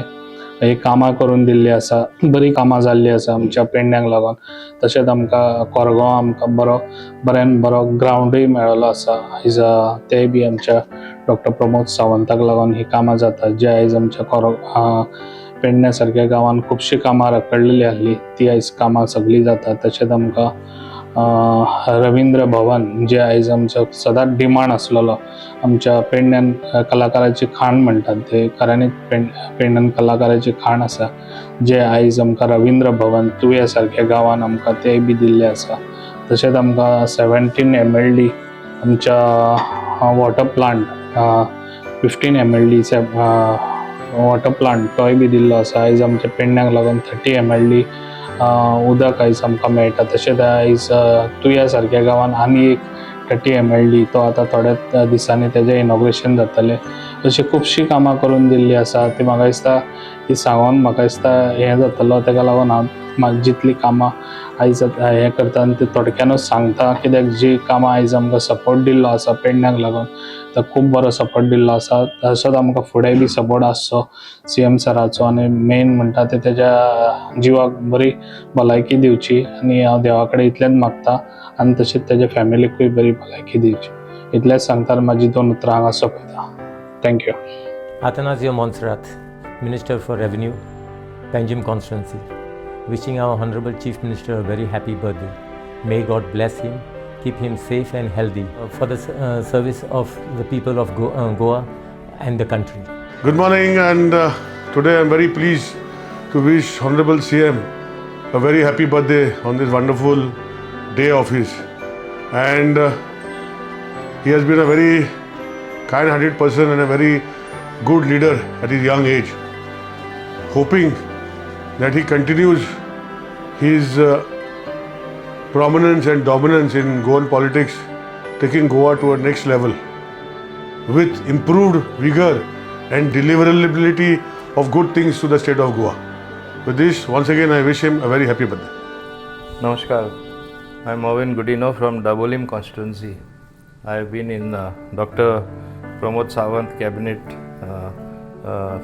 S3: हे कामां करून दिल्लीं आसा, बरीं कामां जाल्लीं आसा आमच्या पेडण्यांक लागून. तशेंच आमकां कोरगांव आमकां बरो बऱ्यान बरो ग्रावंडूय मेळ्ळो आसा आयज, तेय बी आमच्या डॉक्टर प्रमोद सावंताक लागून ही कामां जातात. जे आयज आमच्या पेडण्या सारक्या गांवान खुबशीं कामां रखडलेली आहली ती आयज कामां सगळीं जातात. तशेंच आमकां रवींद्र भवन जे आयज आमचो सदांच डिमांड आसलेलो, आमच्या पेडण्यान कलाकाराची खाण म्हणटात ते खऱ्यांनीच पेडण्यान कलाकाराची खाण आसा, जे आयज आमकां रवींद्र भवन तुया सारक्या गांवान आमकां तेय बी दिल्लें आसा. तशेंच आमकां 17 MLD आमच्या water plant, 15 MLD water plant तोय बी दिल्लो आसा. आयज आमच्या पेडण्याक लागून 30 MLD उदक आयज आमकां मेळटा. तशेंच आयज तुया सारक्या गांवान आनी एक 30 MLD तो आतां थोड्याच दिसांनी तेजें इनॉग्रेशन जातलें. अशीं खुबशीं कामां करून दिल्लीं आसा. ती म्हाका दिसता ती सांगोन म्हाका दिसता हें जातलो, तेका लागून हांव म्हाका जितलीं कामां आयज हें करता ती थोडक्यानूच सांगता, कित्याक जी कामां आयज आमकां सपोर्ट दिल्लो आसा पेडण्याक लागून, तो खूब बरो सपोर्ट दिल्लो आसा. तसोच आमकां फुडें बी सपोर्ट आसचो CM सराचो, आनी मेन म्हणटा ते तेज्या जिवाक बरी भलायकी दिवची आनी हांव देवा कडेन इतलेंच मागता, आनी तशेंच तेज्या फॅमिलीकूय बरी भलायकी दिवची, इतलेंच सांगता आनी म्हाजी दोन उतरां हांगा सोंपयता. Thank you.
S4: Atanasio Monserrate, Minister for Revenue, Panjim Constituency, wishing our Honorable Chief Minister a very happy birthday. May God bless him, keep him safe and healthy for the service of the people of Goa and the country.
S5: Good morning, and today I am very pleased to wish Honorable CM a very happy birthday on this wonderful day of his. And he has been a very kind-hearted person and a very good leader at his young age. Hoping that he continues his prominence and dominance in Goan politics, taking Goa to a next level with improved vigor and deliverability of good things to the state of Goa. With this, once again, I wish him a very happy birthday.
S23: Namaskar. I am Mervin Gudino from Dabolim constituency. I have been in Dr. Pramod Sawant cabinet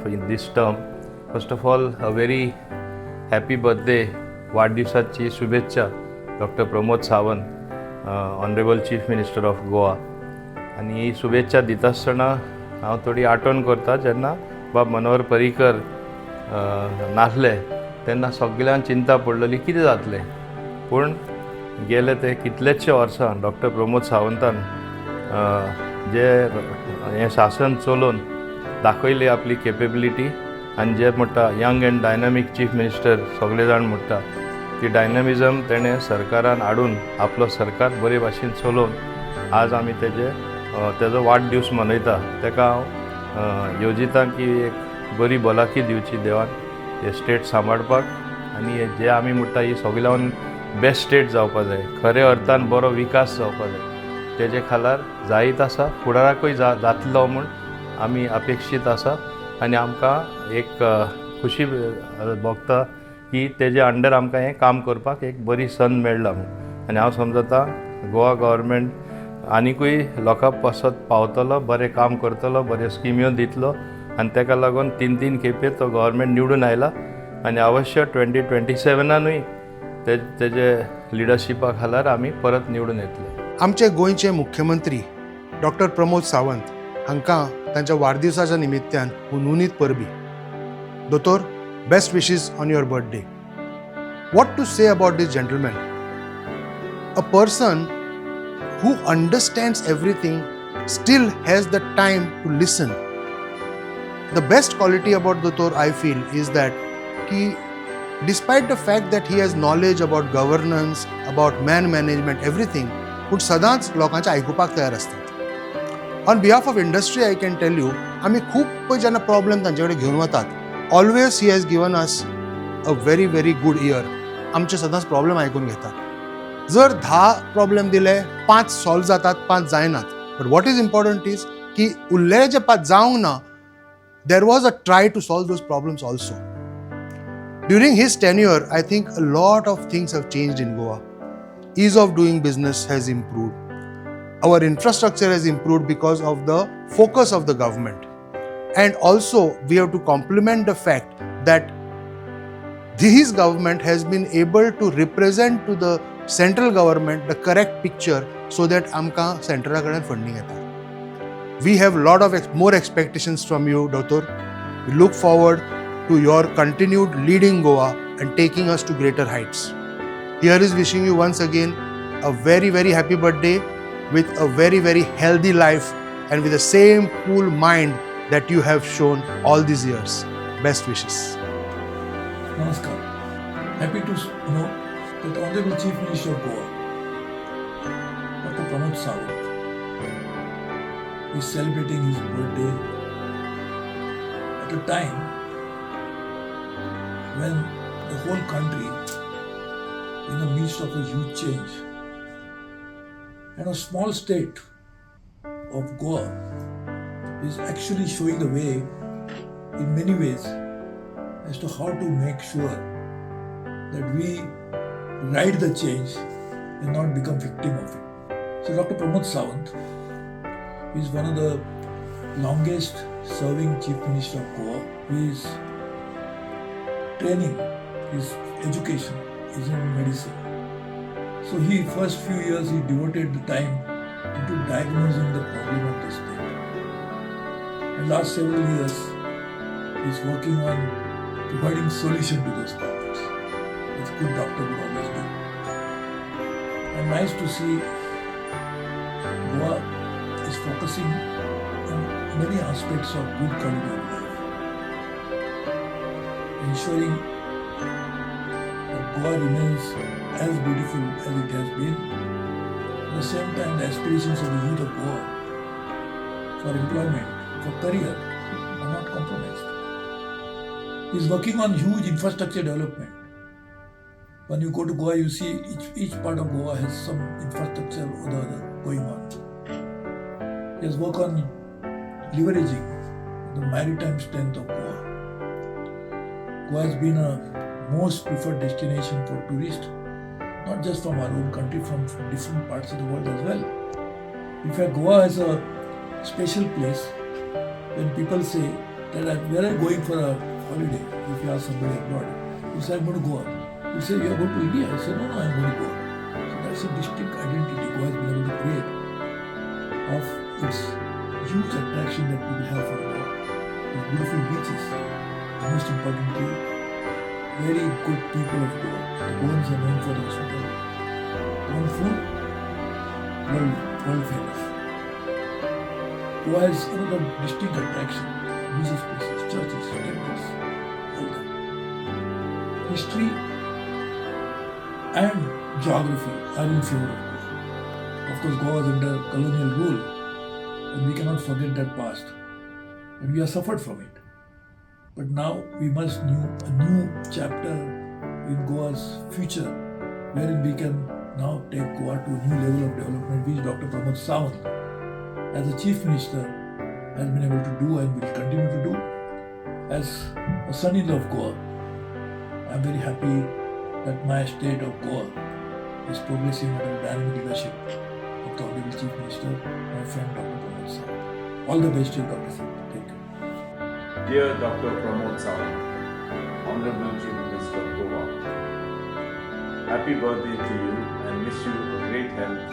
S23: in this term. First of all, a very happy birthday, वाढदिवसाची शुभेच्छा doctor Pramod Sawant, honourable chief minister of Goa. आनी ही शुभेच्छा दिता आसतना हांव थोडी आठवण करता, जेन्ना बाब मनोहर पर्रीकर नासले तेन्ना सगल्यांक चिंता पडलेली कितें जातलें, पूण गेले ते कितलेचशे वर्सां डॉक्टर प्रमोद सावंतान जे हें शासन चलोवन दाखयली आपली केपेबिलिटी, आनी जे म्हणटा young and dynamic chief minister सगळे जाण म्हणटा ती डायनमिजम तेणें सरकारान हाडून आपलो सरकार बरे भाशेन चलोवन आज आमी तेजो वाडदीस मनयता. तेका हांव येवजिता की एक बरी भलायकी दिवची देवान हे स्टेट सांबाळपाक, आनी जे आमी म्हणटा ही सगळ्यान बेस्ट स्टेट जावपा जाय, खऱ्या अर्थान बरो विकास जावपा जाय, तेजे खालार जायत आसा, फुडाराकूय जातलो म्हूण आमी अपेक्षीत आसा. आनी आमकां एक खुशी भोगता की तेजे अंडर आमकां हें काम करपाक एक बरी संद मेळ्ळा म्हूण. आनी हांव समजता गोवा गव्हर्मेंट आनिकूय लोकां पासत पावतलो, बरें काम करतलो, बऱ्यो स्किम्यो दितलो, आनी तेका लागून 3-3 खेपे तो गव्हर्मेंट निवडून आयला, आनी अवश्य 2027 तेजे लिडरशिपा खालार आमी परत निवडून येतले.
S24: आमचे गोंयचे मुख्यमंत्री डॉक्टर प्रमोद सावंत हांकां तांच्या वाडदिवसाच्या निमित्तान हुनहुनीत परबी. दोतोर, best wishes on your birthday. What to say about this gentleman? A person who understands everything still has the time to listen. The best quality about Dotor, I feel, is that he, despite the fact that he has knowledge about governance, about man management, everything, पूण सदांच लोकांचे आयकुपाक तयार आसतात. On behalf of industry I can tell you, आमी खूब जेन्ना problem तांचे कडेन घेवन वतात, always he has given us a very very good ear. आमचे सदांच प्रॉब्लेम आयकून घेतात. जर 10 प्रॉब्लेम दिले, 5 सॉल्व जातात, 5 जायनात. But what is important is की उरलेले जे 5 जावंक ना, there was a try to solve those problems also. During his tenure, I think a lot of things have changed in Goa. Ease of doing business has improved. Our infrastructure has improved because of the focus of the government. And also, we have to compliment the fact that his government has been able to represent to the central government the correct picture so that amka central kaden funding yeta. We have lot of more expectations from you, Doctor. We look forward to your continued leading Goa and taking us to greater heights. Here is wishing you once again a very very happy birthday with a very very healthy life and with the same cool mind that you have shown all these years. Best wishes.
S6: Namaskar. Happy to know that the Honorable Chief Minister of Goa, Dr. Pramod Sawant, is celebrating his birthday at a time when the whole country in the midst of a huge change. And a small state of Goa is actually showing the way in many ways as to how to make sure that we ride the change and not become victim of it. So Dr. Pramod Sawant is one of the longest serving Chief Minister of Goa. His training, his education is in medicine. So he first few years he devoted the time into diagnosing the problem of the state. And last several years he is working on providing solution to those problems, as good doctor would always do. And nice to see Goa is focusing on many aspects of good quality of life, ensuring that Goa remains as beautiful as it has been. At the same time, the aspirations of the youth of Goa for employment, for career, are not compromised. He is working on huge infrastructure development. When you go to Goa, you see each part of Goa has some infrastructure or the other going on. He has worked on leveraging the maritime strength of Goa. Goa has been a most preferred destination for tourists, not just from our own country, from different parts of the world as well. In fact, Goa is a special place when people say that where are you going for a holiday? If you ask somebody abroad, you say, I'm going to Goa. You say, you are going to India? I say, no, I'm going to Goa. So that's a distinct identity Goa has been able to create of its huge attraction that people have for Goa. Its beautiful beaches, most importantly, very good people of Goa. The Goans are known for the hospitality. Goan food, world famous. Goa is another distinct attraction. Religious places, churches, temples, all that. History and geography are in favor of Goa. Of course, Goa was under colonial rule, and we cannot forget that past. And we have suffered from it. But now we must a new chapter in Goa's future, wherein we can now take Goa to a new level of development, which Dr. Pramod Sawant, as the Chief Minister, has been able to do and will continue to do. As a son-in-law of Goa, I am very happy that my state of Goa is progressing under the dynamic leadership of the Honorable Chief Minister, my friend Dr. Pramod Sawant. All the best to you, Dr. Sawant. Thank you.
S7: Dear Dr. Pramod Sawant, Honorable Chief Minister of Goa, happy birthday to you and wish you a great health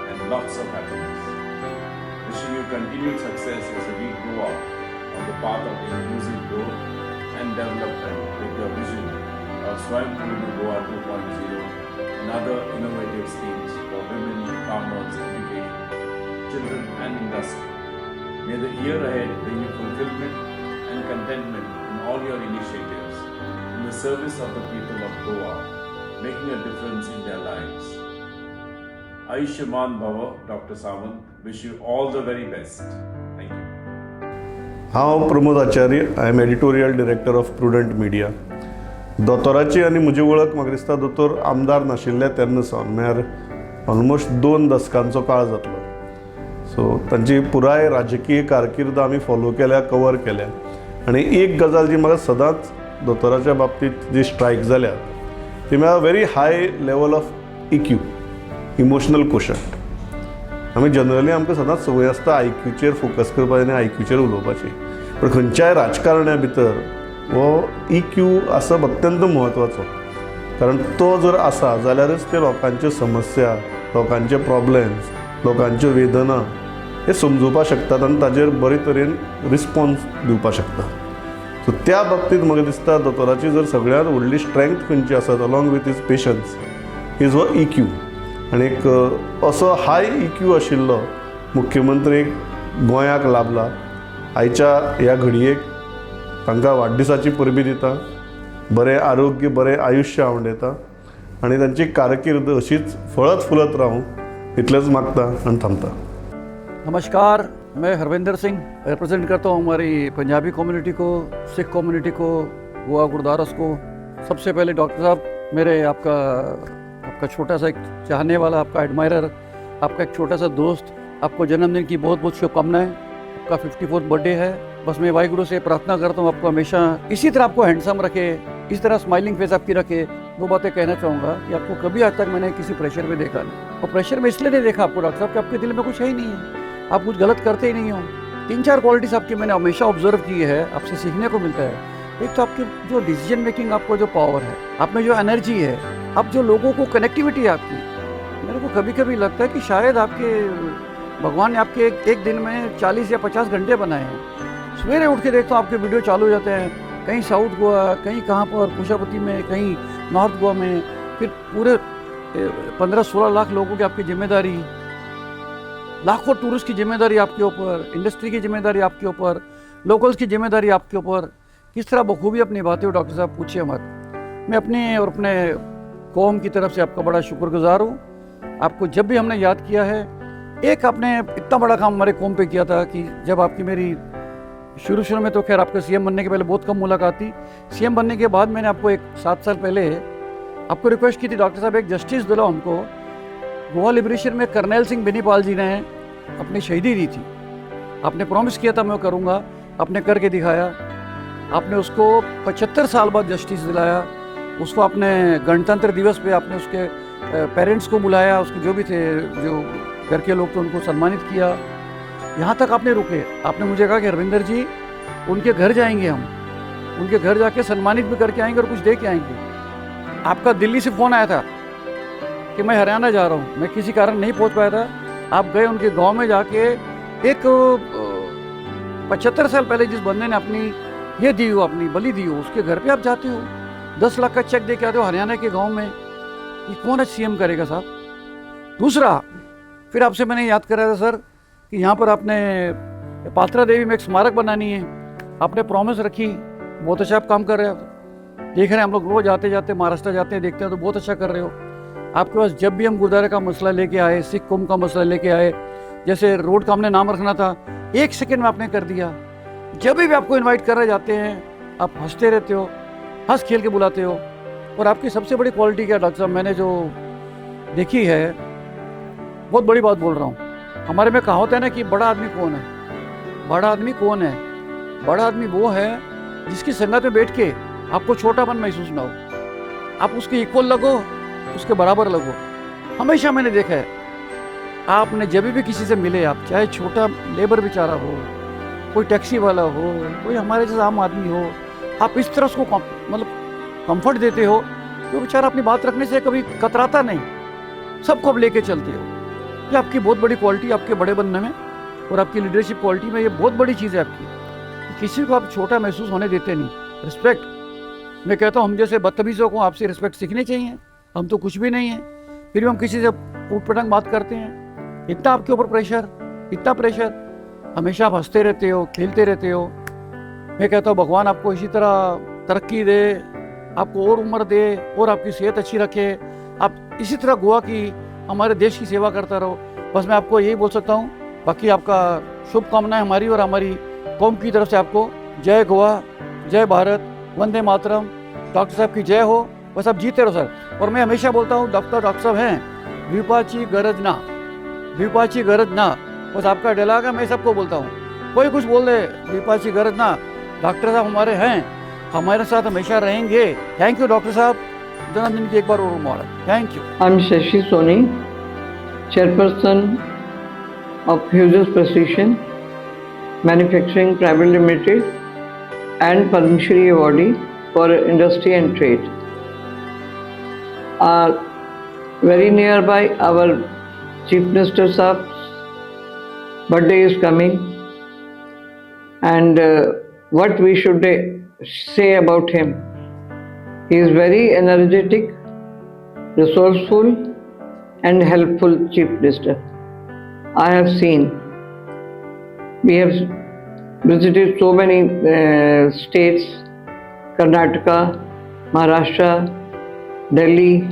S7: and lots of happiness. Wishing you continued success as you lead Goa on the path of inclusive growth and development with your vision of Swayampurna Goa 2.0 and other innovative schemes for women, farmers, education, children and industry. May the year ahead bring you fulfillment and contentment in all your initiatives in the service of the people of Goa, making a difference in their lives. Ayushman Bhava, Dr. Sawant, wish you all the very best. Thank you.
S8: हांव Pramod Acharya, I am editorial director of Prudent Media. दोतोराची आनी म्हजी वळख म्हाका दिसता दोतोर आमदार नाशिल्ले तेन्ना सावन, म्हळ्यार ऑलमोस्ट 2 दसकांचो काळ जातलो. सो तांची पुराय राजकीय कारकीर्द आमी फॉलो केल्या, कवर केल्या. आनी एक गजाल जी म्हाका सदांच दोतोराच्या बाबतींत जी स्ट्रायक जाल्या ती म्हळ्यार very high level of EQ, emotional quotient. आमी जनरली आमकां सदांच संवय आसता आयक्यूचेर फोकस करपाची आनी आयक्यूचेर उलोवपाची, पूण खंयच्याय राजकारण्या भितर हो इक्यू आसप अत्यंत म्हत्वाचो, कारण तो जर आसा जाल्यारच ते लोकांच्यो समस्या, लोकांचे प्रॉब्लेम्स, लोकांच्यो वेदना हे समजुवपाक शकतात आनी ताजेर बरे तरेन रिस्पॉन्स दिवपाक शकता. सो त्या बाबतींत म्हाका दिसता दोतोराची जर सगळ्यांत व्हडली स्ट्रेंथ खंयची आसत along with his patience is हो इक्यू. आनीक असो हाय इक्यू आशिल्लो मुख्यमंत्री गोंयाक लाभला. आयच्या ह्या घडयेक तांकां वाडदिसाची परबीं दिता, बरें आरोग्य, बरें आयुश्य आवडयता आनी तांची कारकीर्द अशीच फळत फुलत रावूं इतलेंच मागता आनी थांबता.
S9: नमस्कार, मैं हरविंदर सिंह रिप्रेजेंट करता हूँ हमारी पंजाबी कम्युनिटी को, सिख कम्युनिटी को, गोवा गुरुद्वारस को. सबसे पहले डॉक्टर साहब, मेरे आपका आपका छोटा सा एक चाहने वाला, आपका एडमायरर, आपका एक छोटा सा दोस्त, आपको जन्मदिन की बहुत बहुत शुभकामनाएं. आपका 54th birthday है. बस मैं वाहिगुरु से प्रार्थना करता हूँ आपको हमेशा इसी तरह आपको हैंडसम रखे, इस तरह स्माइलिंग फेस आपकी रखे. दो बातें कहना चाहूँगा कि आपको कभी आज तक मैंने किसी प्रेशर में देखा नहीं, और प्रेशर में इसलिए नहीं देखा आपको डॉक्टर साहब कि आपके दिल में कुछ है ही नहीं है, आप कुछ गलत करते ही नहीं हो. 3-4 क्वालिटीज़ आपकी मैंने हमेशा ऑब्जर्व की है, आपसे सीखने को मिलता है. एक तो आपकी जो डिसीजन मेकिंग, आपको जो पावर है, आप में जो एनर्जी है, आप जो लोगों को कनेक्टिविटी है आपकी, मेरे को कभी कभी लगता है कि शायद आपके भगवान ने आपके एक दिन में 40 या 50 घंटे बनाए हैं. सवेरे उठ के देखता हूँ आपके वीडियो चालू हो जाते हैं, कहीं साउथ गोवा, कहीं कहाँ पर कुशापति में, कहीं नॉर्थ गोवा में, फिर पूरे 15-16 लाख लोगों की आपकी जिम्मेदारी, लाखों टूरिस्ट की जिम्मेदारी आपके ऊपर, इंडस्ट्री की जिम्मेदारी आपके ऊपर, लोकल्स की जिम्मेदारी आपके ऊपर. किस तरह बखूबी आप निभाते हो डॉक्टर साहब, पूछिए मत. मैं अपने और अपने कौम की तरफ से आपका बड़ा शुक्रगुजार हूँ. आपको जब भी हमने याद किया है, एक आपने इतना बड़ा काम हमारे कौम पे किया था कि जब आपकी मेरी शुरू शुरू में तो खैर आपके सीएम बनने के पहले बहुत कम मुलाकात थी, सीएम बनने के बाद मैंने आपको एक 7 साल पहले आपको रिक्वेस्ट की थी, डॉक्टर साहब एक जस्टिस दिलाओ हमको. गोवा लिबरेशन में कर्नल सिंह बेनीपाल जी ने अपनी शहीदी दी थी, आपने प्रॉमिस किया था मैं करूँगा, आपने करके दिखाया. आपने उसको 75 साल बाद जस्टिस दिलाया, उसको आपने गणतंत्र दिवस पे आपने उसके पेरेंट्स को बुलाया, उसके जो भी थे जो घर के लोग थे उनको सम्मानित किया. यहाँ तक आपने रुके, आपने मुझे कहा कि हरविंदर जी उनके घर जाएंगे, हम उनके घर जाके सम्मानित भी करके आएंगे और कुछ दे के आएंगे. आपका दिल्ली से फ़ोन आया था कि मैं हरियाणा जा रहा हूँ, मैं किसी कारण नहीं पहुँच पाया था. आप गए उनके गांव में जाके, एक 75 साल पहले जिस बंदे ने अपनी ये दी हो, अपनी बलि दी हो, उसके घर पे आप जाते हो, 10 लाख का चेक दे के आते हो हरियाणा के गांव में. ये कौन है सीएम करेगा साहब? दूसरा, फिर आपसे मैंने याद कराया था सर कि यहाँ पर आपने पात्रा देवी में एक स्मारक बनानी है, आपने प्रॉमिस रखी, बहुत अच्छा आप काम कर रहे हो. देख रहे हैं हम लोग रोज़ आते जाते महाराष्ट्र जाते हैं, देखते हैं तो बहुत अच्छा कर रहे हो. आपके पास जब भी हम गुरुद्वारे का मसला लेके आए, सिख कौम का मसला लेके आए, जैसे रोड का हमने नाम रखना था, 1 सेकेंड में आपने कर दिया. जब भी आपको इनवाइट कर रहे जाते हैं, आप हंसते रहते हो, हंस खेल के बुलाते हो. और आपकी सबसे बड़ी क्वालिटी क्या डॉक्टर साहब, मैंने जो देखी है, बहुत बड़ी बात बोल रहा हूँ, हमारे में कहावत है ना कि बड़ा आदमी कौन है, बड़ा आदमी कौन है? बड़ा आदमी वो है जिसकी संगत में बैठ के आपको छोटापन महसूस ना हो, आप उसके इक्वल लगो, उसके बराबर लगो. हमेशा मैंने देखा है, आपने जब भी किसी से मिले, आप चाहे छोटा लेबर बेचारा हो, कोई टैक्सी वाला हो, कोई हमारे जैसा आम आदमी हो, आप इस तरह उसको मतलब कंफर्ट देते हो कि बेचारा अपनी बात रखने से कभी कतराता नहीं, सबको आप लेके चलते हो. ये आपकी बहुत बड़ी क्वालिटी, आपके बड़े बनने में और आपकी लीडरशिप क्वालिटी में ये बहुत बड़ी चीज़ है आपकी. किसी को आप छोटा महसूस होने देते नहीं. रिस्पेक्ट, मैं कहता हूँ हम जैसे बदतमीज़ों को आपसे रिस्पेक्ट सीखनी चाहिए. हम तो कुछ भी नहीं है, फिर भी हम किसी से ऊटपटांग बात करते हैं. इतना आपके ऊपर प्रेशर, इतना प्रेशर, हमेशा आप हंसते रहते हो, खेलते रहते हो. मैं कहता हूँ भगवान आपको इसी तरह तरक्की दे, आपको और उम्र दे और आपकी सेहत अच्छी रखे. आप इसी तरह गोवा की, हमारे देश की सेवा करता रहो. बस मैं आपको यही बोल सकता हूँ. बाकी आपका शुभकामनाएं हमारी और हमारी कौम की तरफ से आपको. जय गोवा, जय भारत, वंदे मातरम. डॉक्टर साहब की जय हो. बस आप जीते रहो सर. और मैं हमेशा बोलता हूँ डॉक्टर साहब हैं, द्वीपाची गरज ना, द्वीपाची गरज ना. बस आपका डायलॉग है, मैं सबको बोलता हूँ, कोई कुछ बोल दे, द्वीपाची गरज ना, डॉक्टर साहब हमारे हैं, हमारे साथ हमेशा रहेंगे. Thank you doctor साहब, जन्मदिन की एक bar Aur Mubarak. Thank you.
S10: I am Shashi Soni, chairperson of Hughes Precision Manufacturing Private Limited and Padma Shri awardee for industry and trade. Very nearby our Chief Minister Saab's birthday is coming, and what we should say about him? He is very energetic, resourceful and helpful Chief Minister I have seen. We have visited so many states, Karnataka, Maharashtra, Delhi,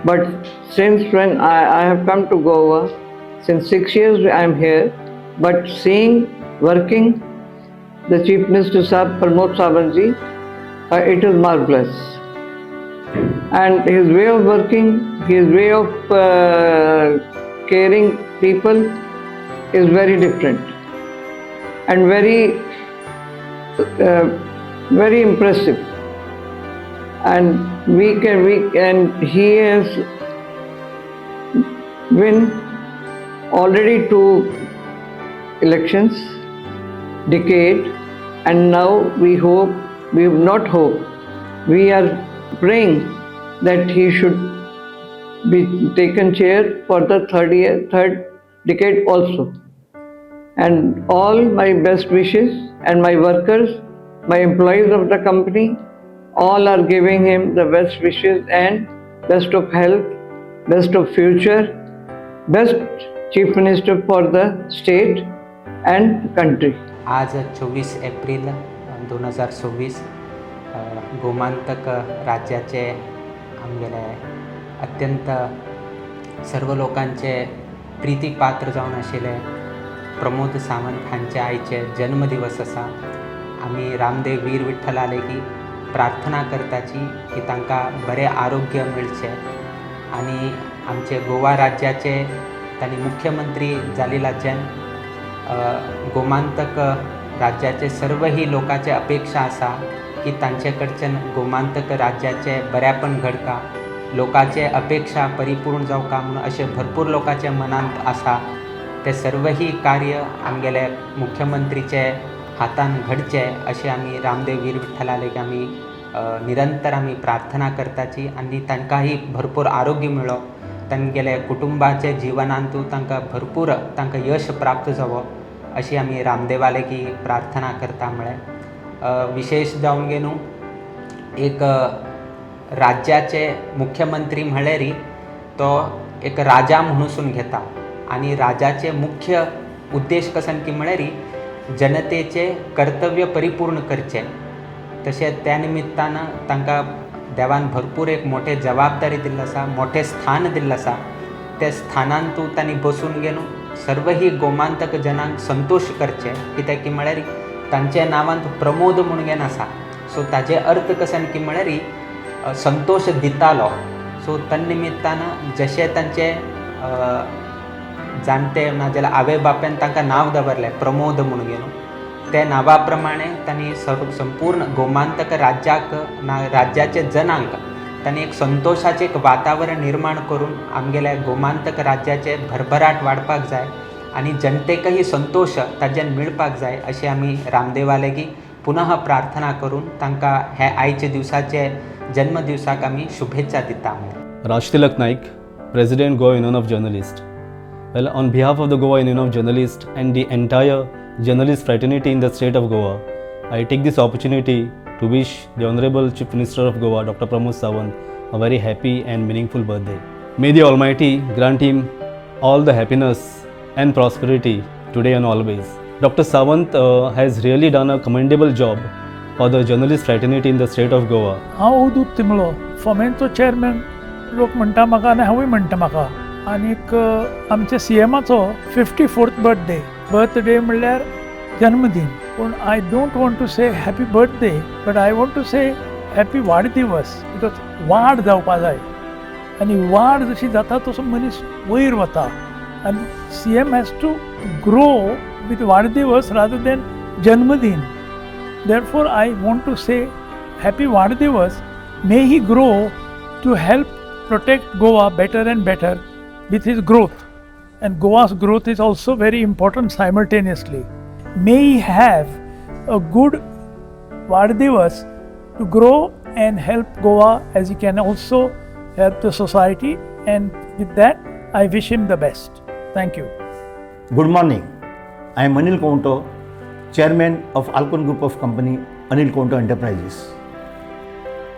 S10: but since when I have come to Goa, since 6 years I am here, but seeing, working, the Chief Minister Sahab Pramod Sawant ji, it is marvelous. And his way of working, his way of caring people is very different and very, very impressive. And he has won already 2 elections, decade, and now we hope, we have not hope, we are praying that he should be taken chair for the third decade also. And all my best wishes, and my workers, my employees of the company, all are giving him the best wishes and best of health, best of future, best Chief Minister for the state and country.
S11: आज 24 एप्रिल 2026 गोमांतक राज्याचे आमगेले अत्यंत सर्व लोकांचे प्रितीपात्र जावन आशिल्ले प्रमोद सावंत हांचे आयचे जन्मदिवस आसा. आमी रामदेव वीर विठ्ठला लेगीत प्रार्थना करताची की तांकां बरें आरोग्य मेळचें आनी आमचे गोवा राज्याचे तांणी मुख्यमंत्री जाल्ल्याच्यान गोमांतक राज्याचे सर्वही लोकांचे अपेक्षा आसा की तांचे कडच्यान गोमांतक राज्याचे बऱ्यापण घडका, लोकांचे अपेक्षा परिपूर्ण जावका म्हणून अशें भरपूर लोकांच्या मनांत आसा. ते सर्वही कार्य आमगेले मुख्यमंत्रीचे हातान घडचें अशें आमी रामदेव वीर विठ्ठला लागीं आमी निरंतर आमी प्रार्थना करताची आनी तांकांय भरपूर आरोग्य मेळो, तांगेले कुटुंबाचे जिवनांतू तांकां भरपूर तांकां यश प्राप्त जावो अशी आमी रामदेवा लागीं प्रार्थना करता. म्हळ्यार विशेश जावन गे न्हू एक राज्याचे मुख्यमंत्री म्हळ्यार तो एक राजा म्हणून घेता आनी राजाचे मुख्य उद्देश कसन की म्हळ्यार जनतेचे कर्तव्य परिपूर्ण करचें. तशें त्या निमित्तान तांकां देवान भरपूर एक मोठे जबाबदारी दिल्ली आसा, मोठें स्थान दिल्लें आसा. त्या स्थानांतू तांणी बसून घेवन सर्वही गोमांतक जनांक संतोश करचें, कित्याक की म्हळ्यार तांच्या नांवांत प्रमोद म्हूण घेवन आसा. सो ताजे अर्थ कसन की म्हळ्यार संतोश दितालो. सो तन्निमित्तान जशें तांचे जाणटे नाजाल्यार आवय बापायन तांकां नांव दवरलें प्रमोद म्हूण घेवन, त्या नांवा प्रमाणे तांणी संपूर्ण गोमांतक राज्याक ना राज्याचे जनांक तांणी एक संतोशाचें एक वातावरण निर्माण करून आमगेल्या गोमांतक राज्याचे भरभराट वाडपाक जाय आनी जनतेकही संतोश ताज्यान मेळपाक जाय अशें आमी रामदेवा लागीं पुनः प्रार्थना करून तांकां हे आयचे दिवसाचे जन्मदिवसाक आमी शुभेच्छा दिता.
S12: Rajtilak Naik, President Goa Union of Journalists. Well, on behalf of the Goa Union of Journalists and the entire journalist fraternity in the state of Goa, I take this opportunity to wish the Honorable Chief Minister of Goa, Dr. Pramod Sawant, a very happy and meaningful birthday. May the Almighty grant him all the happiness and prosperity today and always. Dr. Sawant has really done a commendable job for the journalist fraternity in the state of Goa.
S6: हांव Avadhoot तिमलो, फोमेंचो chairman लोक म्हणटा म्हाका आनी हांवूय म्हणटा म्हाका. आनीक आमच्या सीएमाचो 54th birthday म्हणल्यार जन्मदीन. पूण I don't want to say happy birthday, but I want to say happy वाडदिवस, because वाड जावपा जाय आनी वाड जशी जाता तसो मनीस वयर वता आनी CM has to grow with वाडदिवस रादर देन जन्मदीन. Therefore, I want to say happy वाडदिवस. May he grow to help protect Goa better and better with his growth. And Goa's growth is also very important simultaneously. May he have a good वाडदिवस to grow and help Goa as he can also help the society. And with that, I wish him the best. Thank you.
S13: Good morning. I am Anil Konto, Chairman of Alcon Group of Company, Anil Konto Enterprises.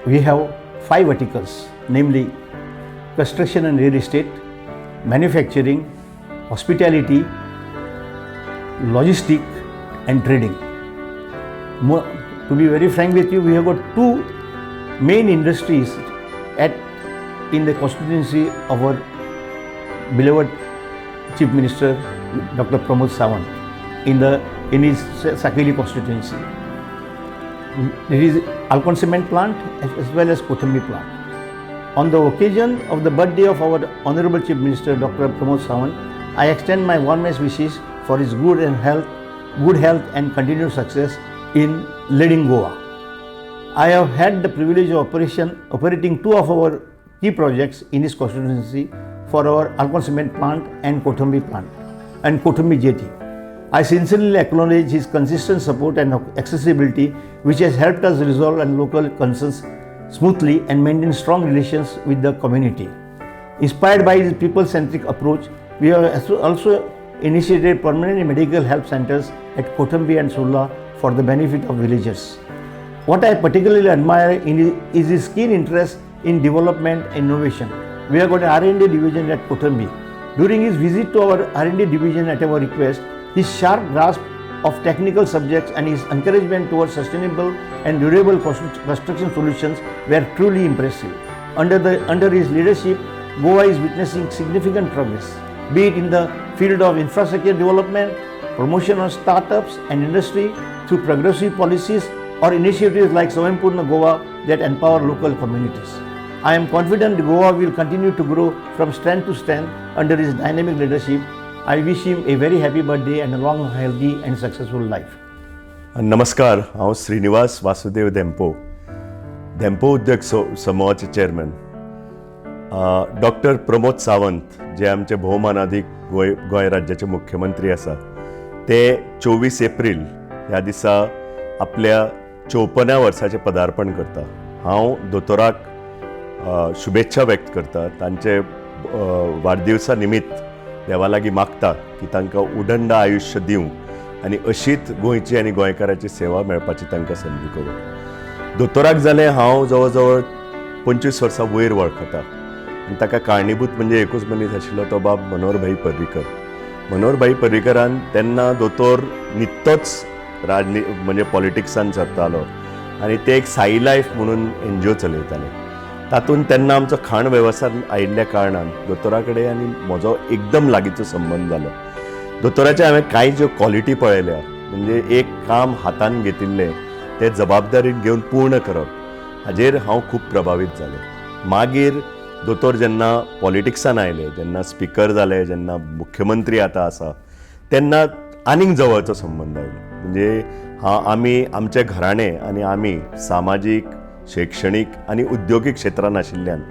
S13: We have 5 verticals, namely construction and real estate, manufacturing, hospitality, logistic and trading. To be very frank with you, we have got two main industries in the constituency of our beloved Chief Minister Dr. Pramod Sawant in his Saquelim constituency. There is Alcon Cement plant as well as Kotambi plant. On the occasion of the birthday of our Honorable Chief Minister Dr. Pramod Sawant, I extend my warmest wishes for his good health and continued success in leading Goa. I have had the privilege of operating two of our key projects in his constituency for our Alcon Cement plant and Kotambi plant and Kotambi jetty. I sincerely acknowledge his consistent support and accessibility, which has helped us resolve and local concerns smoothly and maintain strong relations with the community. Inspired by his people-centric approach, we have also initiated permanent medical help centers at Kotambi and Surla for the benefit of villagers. What I particularly admire is his keen interest in development and innovation. We have got an R&D division at Kotambi. During his visit to our R&D division at our request, his sharp grasp of technical subjects and his encouragement towards sustainable and durable construction solutions were truly impressive. Under his leadership, Goa is witnessing significant progress, be it in the field of infrastructure development, promotion of startups and industry through progressive policies or initiatives like Swayampurna Goa that empower local communities. I am confident Goa will continue to grow from strength to strength under his dynamic leadership. I wish him a very happy birthday and a long, healthy and successful life.
S14: नमस्कार, हांव श्रीनिवास वासुदेव धेंपो, धेंपो उद्योग समूहाचे chairman. Doctor Pramod Sawant जे आमचे भोवमानादीक गोंय राज्याचे मुख्यमंत्री आसा, ते 24 एप्रील ह्या दिसा आपल्या 54 वर्साचें पदार्पण करता. हांव दोतोराक शुभेच्छा व्यक्त करता. तांचे वाडदिवसा निमित्त देवा लागीं मागता की तांकां उदंड आयुश्य दिवं आनी अशीच गोंयची आनी गोंयकाराची सेवा मेळपाची तांकां संदी करूं. दोतोराक जालें हांव जवळ जवळ 25 वर्सां वयर वळखता आनी ताका कारणीभूत म्हणजे एकूच मनीस आशिल्लो, तो बाब मनोहरभाई पर्रीकर. मनोहरभाई पर्रीकरान तेन्ना दोतोर नित्तोच म्हणजे पॉलिटिक्सान सरतालो आनी ते एक साई लायफ म्हणून एनजीओ चलयताले. तातूंत तेन्ना आमचो खाण वेवसाय आयिल्ल्या कारणान दोतोरा कडेन आनी म्हजो एकदम लागींचो संबंद जालो. दोतोराचे हांवें कांय ज्यो क्वॉलिटी पळयल्या, म्हणजे एक काम हातान घेतिल्लें तें जबाबदारीन घेवन पूर्ण करप, हाजेर हांव खूब प्रभावीत जालो. मागीर दोतोर जेन्ना पॉलिटिक्सान आयले, जेन्ना स्पिकर जाले, जेन्ना मुख्यमंत्री आतां आसा, तेन्ना आनीक जवळचो संबंद आयलो. म्हणजे आमी आमचें घराणें आनी आमी सामाजीक, शैक्षणीक आनी उद्योगीक क्षेत्रान आशिल्ल्यान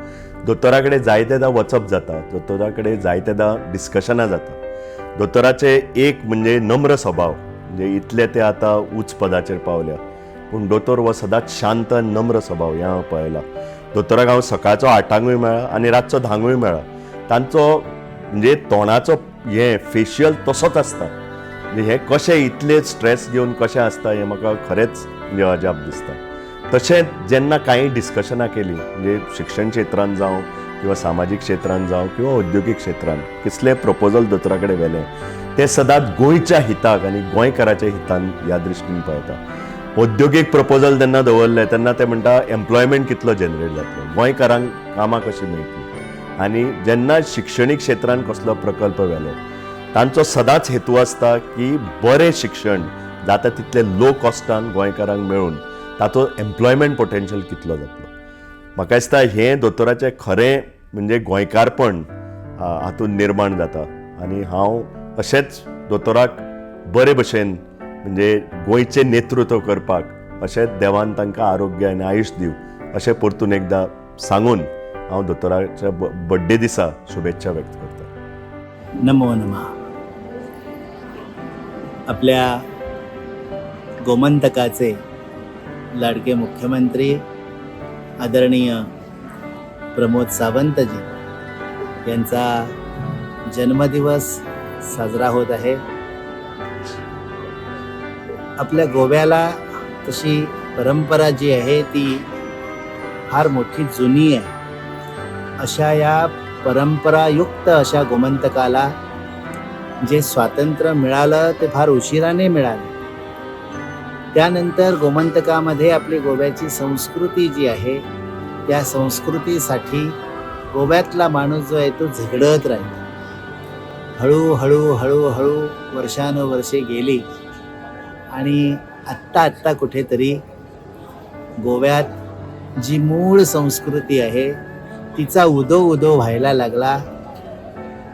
S14: दोतोरा कडेन जायतेदां वचप जाता, दोतोरा कडेन जायतेदां डिस्कशनां जाता. दोतोराचे एक म्हणजे नम्र स्वभाव, म्हणजे इतले ते आतां उच्च पदाचेर पावल्या पूण दोतोर हो सदांच शांत आनी नम्र स्वभाव हें हांव पळयलां. दोतोराक हांव सकाळचो 8 कांय मेळ्ळा आनी रातचो 10 कांय मेळ्ळा, तांचो म्हणजे तोंडाचो हें फेशियल तसोच आसता. म्हणजे हें कशें इतलें स्ट्रेस घेवन कशें आसता हें म्हाका खरेंच म्हणजे अजाप दिसता. तशेंच जेन्ना कांय डिस्कशनां केलीं, म्हणजे शिक्षण क्षेत्रान जावं किंवा सामाजीक क्षेत्रान जावं किंवा उद्योगीक क्षेत्रान कसलें प्रपोजल दोतोरा कडेन व्हेलें, तें सदांच गोंयच्या हिताक आनी गोंयकाराच्या हितान ह्या दृश्टीन पळयता. उद्योगीक प्रपोजल जेन्ना दवरलें तेन्ना ते म्हणटा एम्प्लॉयमेंट कितलो जनरेट जातलो, गोंयकारांक कामां कशीं मेळटलीं. आनी जेन्ना शिक्षणीक क्षेत्रान कसलो प्रकल्प व्हेलो, तांचो सदांच हेतू आसता की बरें शिक्षण जाता तितलें लो कॉस्टान गोंयकारांक मेळून तातूंत एम्प्लॉयमेंट पोटेन्शियल कितलो जातलो. म्हाका दिसता हें दोतोराचें खरें म्हणजे गोंयकारपण हातूंत निर्माण जाता आनी हांव अशेंच दोतोराक बरे भशेन म्हणजे गोंयचें नेतृत्व करपाक अशेंच देवान तांकां आरोग्य आनी आयुश्य दिवं अशें परतून एकदां सांगून हांव दोतोराच्या बड्डे दिसा शुभेच्छा व्यक्त करता.
S15: नमो नमः. आपल्या गोमंतकाचे लाडके मुख्यमंत्री आदरणीय प्रमोद सावंतजी यांचा जन्मदिवस साजरा होत आहे. आपल्या गोव्याला तशी परंपरा जी आहे ती फार मोठी जुनी आहे. अशा या परंपरायुक्त अशा गोमंतकाला जे स्वातंत्र्य मिळालं ते फार उशिराने मिळालं. त्यानंतर गोमंतकामध्ये आपली गोव्याची संस्कृती जी आहे त्या संस्कृतीसाठी गोव्यातला माणूस जो आहे तो झगडत राहिला. हळूहळू हळूहळू वर्षानुवर्षे गेली आणि आत्ता आत्ता कुठेतरी गोव्यात जी मूळ संस्कृती आहे तिचा उदो उदो व्हायला लागला,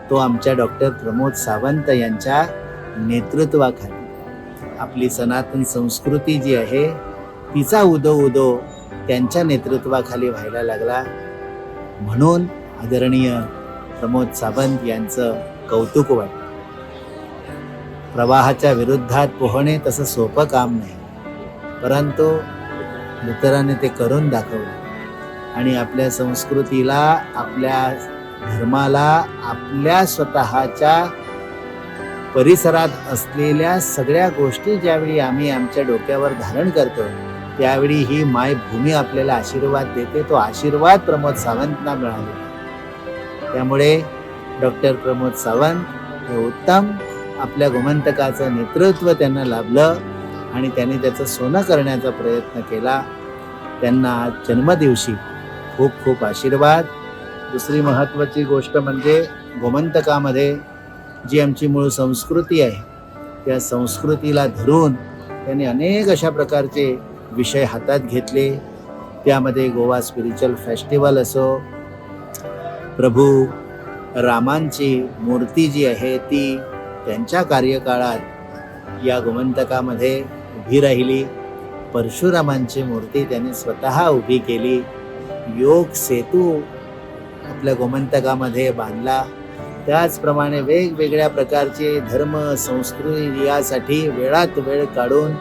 S15: तो आमच्या डॉक्टर प्रमोद सावंत यांच्या नेतृत्वाखाली. आपली सनातन संस्कृती जी आहे तिचा उदो उदो त्यांच्या नेतृत्वाखाली व्हायला लागला. म्हणून आदरणीय प्रमोद सावंत यांचं कौतुक वाटतं. प्रवाहाच्या विरुद्धात पोहणे तसं सोपं काम नाही, परंतु लुथराने ते करून दाखवलं आणि आपल्या संस्कृतीला, आपल्या धर्माला, आपल्या स्वतःच्या परिसरात असलेल्या सगळ्या गोष्टी ज्यावेळी आम्ही आमच्या डोक्यावर धारण करतो त्यावेळी ही मायभूमी आपल्याला आशीर्वाद देते. तो आशीर्वाद प्रमोद सावंतना मिळाला. त्यामुळे डॉक्टर प्रमोद सावंत हे उत्तम आपल्या गोमंतकाचं नेतृत्व त्यांना लाभलं आणि त्यांनी त्याचं सोनं करण्याचा प्रयत्न केला. त्यांना आज जन्मदिवशी खूप खूप आशीर्वाद. दुसरी महत्त्वाची गोष्ट म्हणजे गोमंतकामध्ये जी आमची मूळ संस्कृती आहे त्या संस्कृतीला धरून त्यांनी अनेक अशा प्रकारचे विषय हातात घेतले. त्यामध्ये गोवा स्पिरिच्युअल फेस्टिवल असो, प्रभू रामांची मूर्ती जी आहे ती त्यांच्या कार्यकाळात या गोमंतकामध्ये उभी राहिली. परशुरामांची मूर्ती त्यांनी स्वतः उभी केली. योग सेतू आपल्या गोमंतकामध्ये बांधला. त्याचप्रमाणे वेगवेगळ्या प्रकारचे धर्म संस्कृती यासाठी वेळात वेळ काढून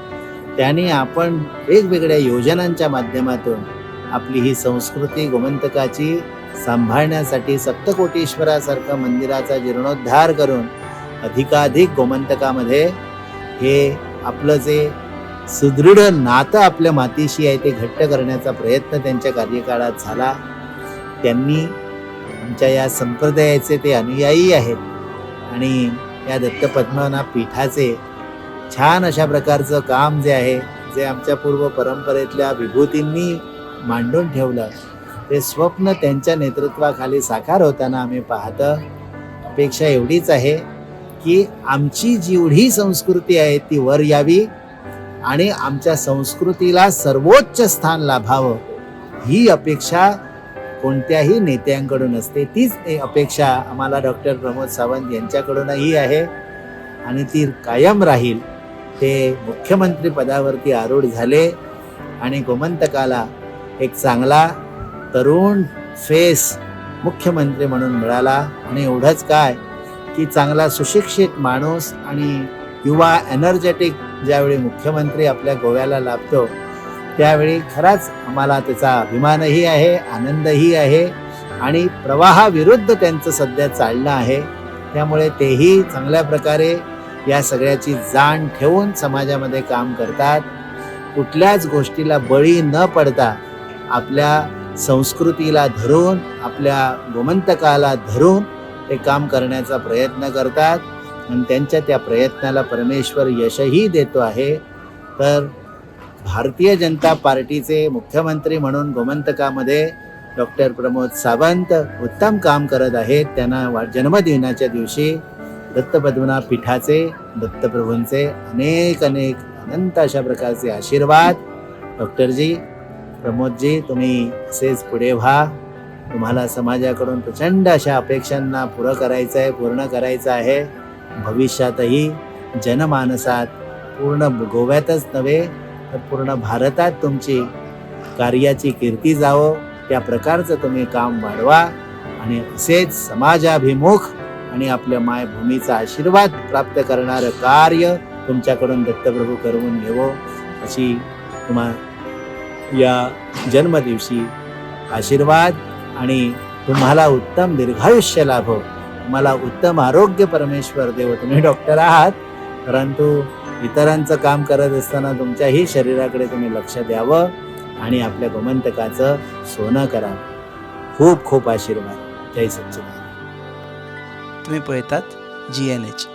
S15: त्यांनी आपण वेगवेगळ्या योजनांच्या माध्यमातून आपली ही संस्कृती गोमंतकाची सांभाळण्यासाठी सप्तकोटीश्वरासारखा मंदिराचा जीर्णोद्धार करून अधिकाधिक गोमंतकामध्ये हे आपलं जे सुदृढ नातं आपल्या मातीशी आहे ते घट्ट करण्याचा प्रयत्न त्यांच्या कार्यकाळात झाला. त्यांनी आमच्या या संप्रदायाचे ते अनुयायी आहेत आणि या दत्तपद्मनाभ पीठाचे छान अशा प्रकारचं काम जे आहे, जे आमच्या पूर्व परंपरेतल्या विभूतींनी मांडून ठेवलं, ते स्वप्न त्यांच्या नेतृत्वाखाली साकार होताना आम्ही पाहतं. अपेक्षा एवढीच आहे की आमची जेवढी संस्कृती आहे ती वर यावी आणि आमच्या संस्कृतीला सर्वोच्च स्थान लाभावं, ही अपेक्षा कोणत्याही नेत्यांकडून असते. तीच अपेक्षा आम्हाला डॉक्टर प्रमोद सावंत यांच्याकडूनही आहे आणि ती कायम राहील. ते मुख्यमंत्री पदावरती आरूढ झाले आणि गोमंतकाला एक चांगला तरुण फेस मुख्यमंत्री म्हणून मिळाला. आणि एवढंच काय की चांगला सुशिक्षित माणूस आणि युवा एनर्जेटिक ज्यावेळी मुख्यमंत्री आपल्या गोव्याला लाभतो त्यावेळी खराच आम्हाला त्याचा अभिमानही आहे, आनंदही आहे आणि प्रवाहाविरुद्ध त्यांचं सध्या चालणं आहे. त्यामुळे तेही चांगल्या प्रकारे या सगळ्याची जाण ठेवून समाजामध्ये काम करतात. कुठल्याच गोष्टीला बळी न पडता आपल्या संस्कृतीला धरून, आपल्या गोमंतकाला धरून ते काम करण्याचा प्रयत्न करतात आणि त्यांच्या त्या प्रयत्नाला परमेश्वर यशही देतो आहे. तर भारतीय जनता पार्टीचे मुख्यमंत्री म्हणून गोमंतकामध्ये डॉक्टर प्रमोद सावंत उत्तम काम करत आहेत. त्यांना जन्मदिनाच्या दिवशी दत्तपद्मनाभ पीठाचे, दत्तप्रभूंचे अनेक अनेक अनंत अशा प्रकारचे आशीर्वाद. डॉक्टरजी, प्रमोदजी, तुम्ही असेच पुढे व्हा. तुम्हाला समाजाकडून प्रचंड अशा अपेक्षांना पुरं करायचं आहे, पूर्ण करायचं आहे. भविष्यातही जनमानसात पूर्ण गोव्यातच नव्हे तर पूर्ण भारतात तुमची कार्याची कीर्ती जावो, त्या प्रकारचं तुम्ही काम वाढवा आणि असेच समाजाभिमुख आणि आपल्या मायभूमीचा आशीर्वाद प्राप्त करणारं कार्य तुमच्याकडून दत्तप्रभू करवून घेवो, अशी तुम्हा या जन्मदिवशी आशीर्वाद. आणि तुम्हाला उत्तम दीर्घायुष्य लाभो, तुम्हाला उत्तम आरोग्य परमेश्वर देवो. तुम्ही डॉक्टर आहात, परंतु इतरांचं काम करत असताना तुमच्याही शरीराकडे तुम्ही लक्ष द्यावं आणि आपल्या गोमंतकाचं सोनं करावं. खूप खूप आशीर्वाद. जय सच्चिदानंद.
S16: तुमी पळयतात जी एन एच.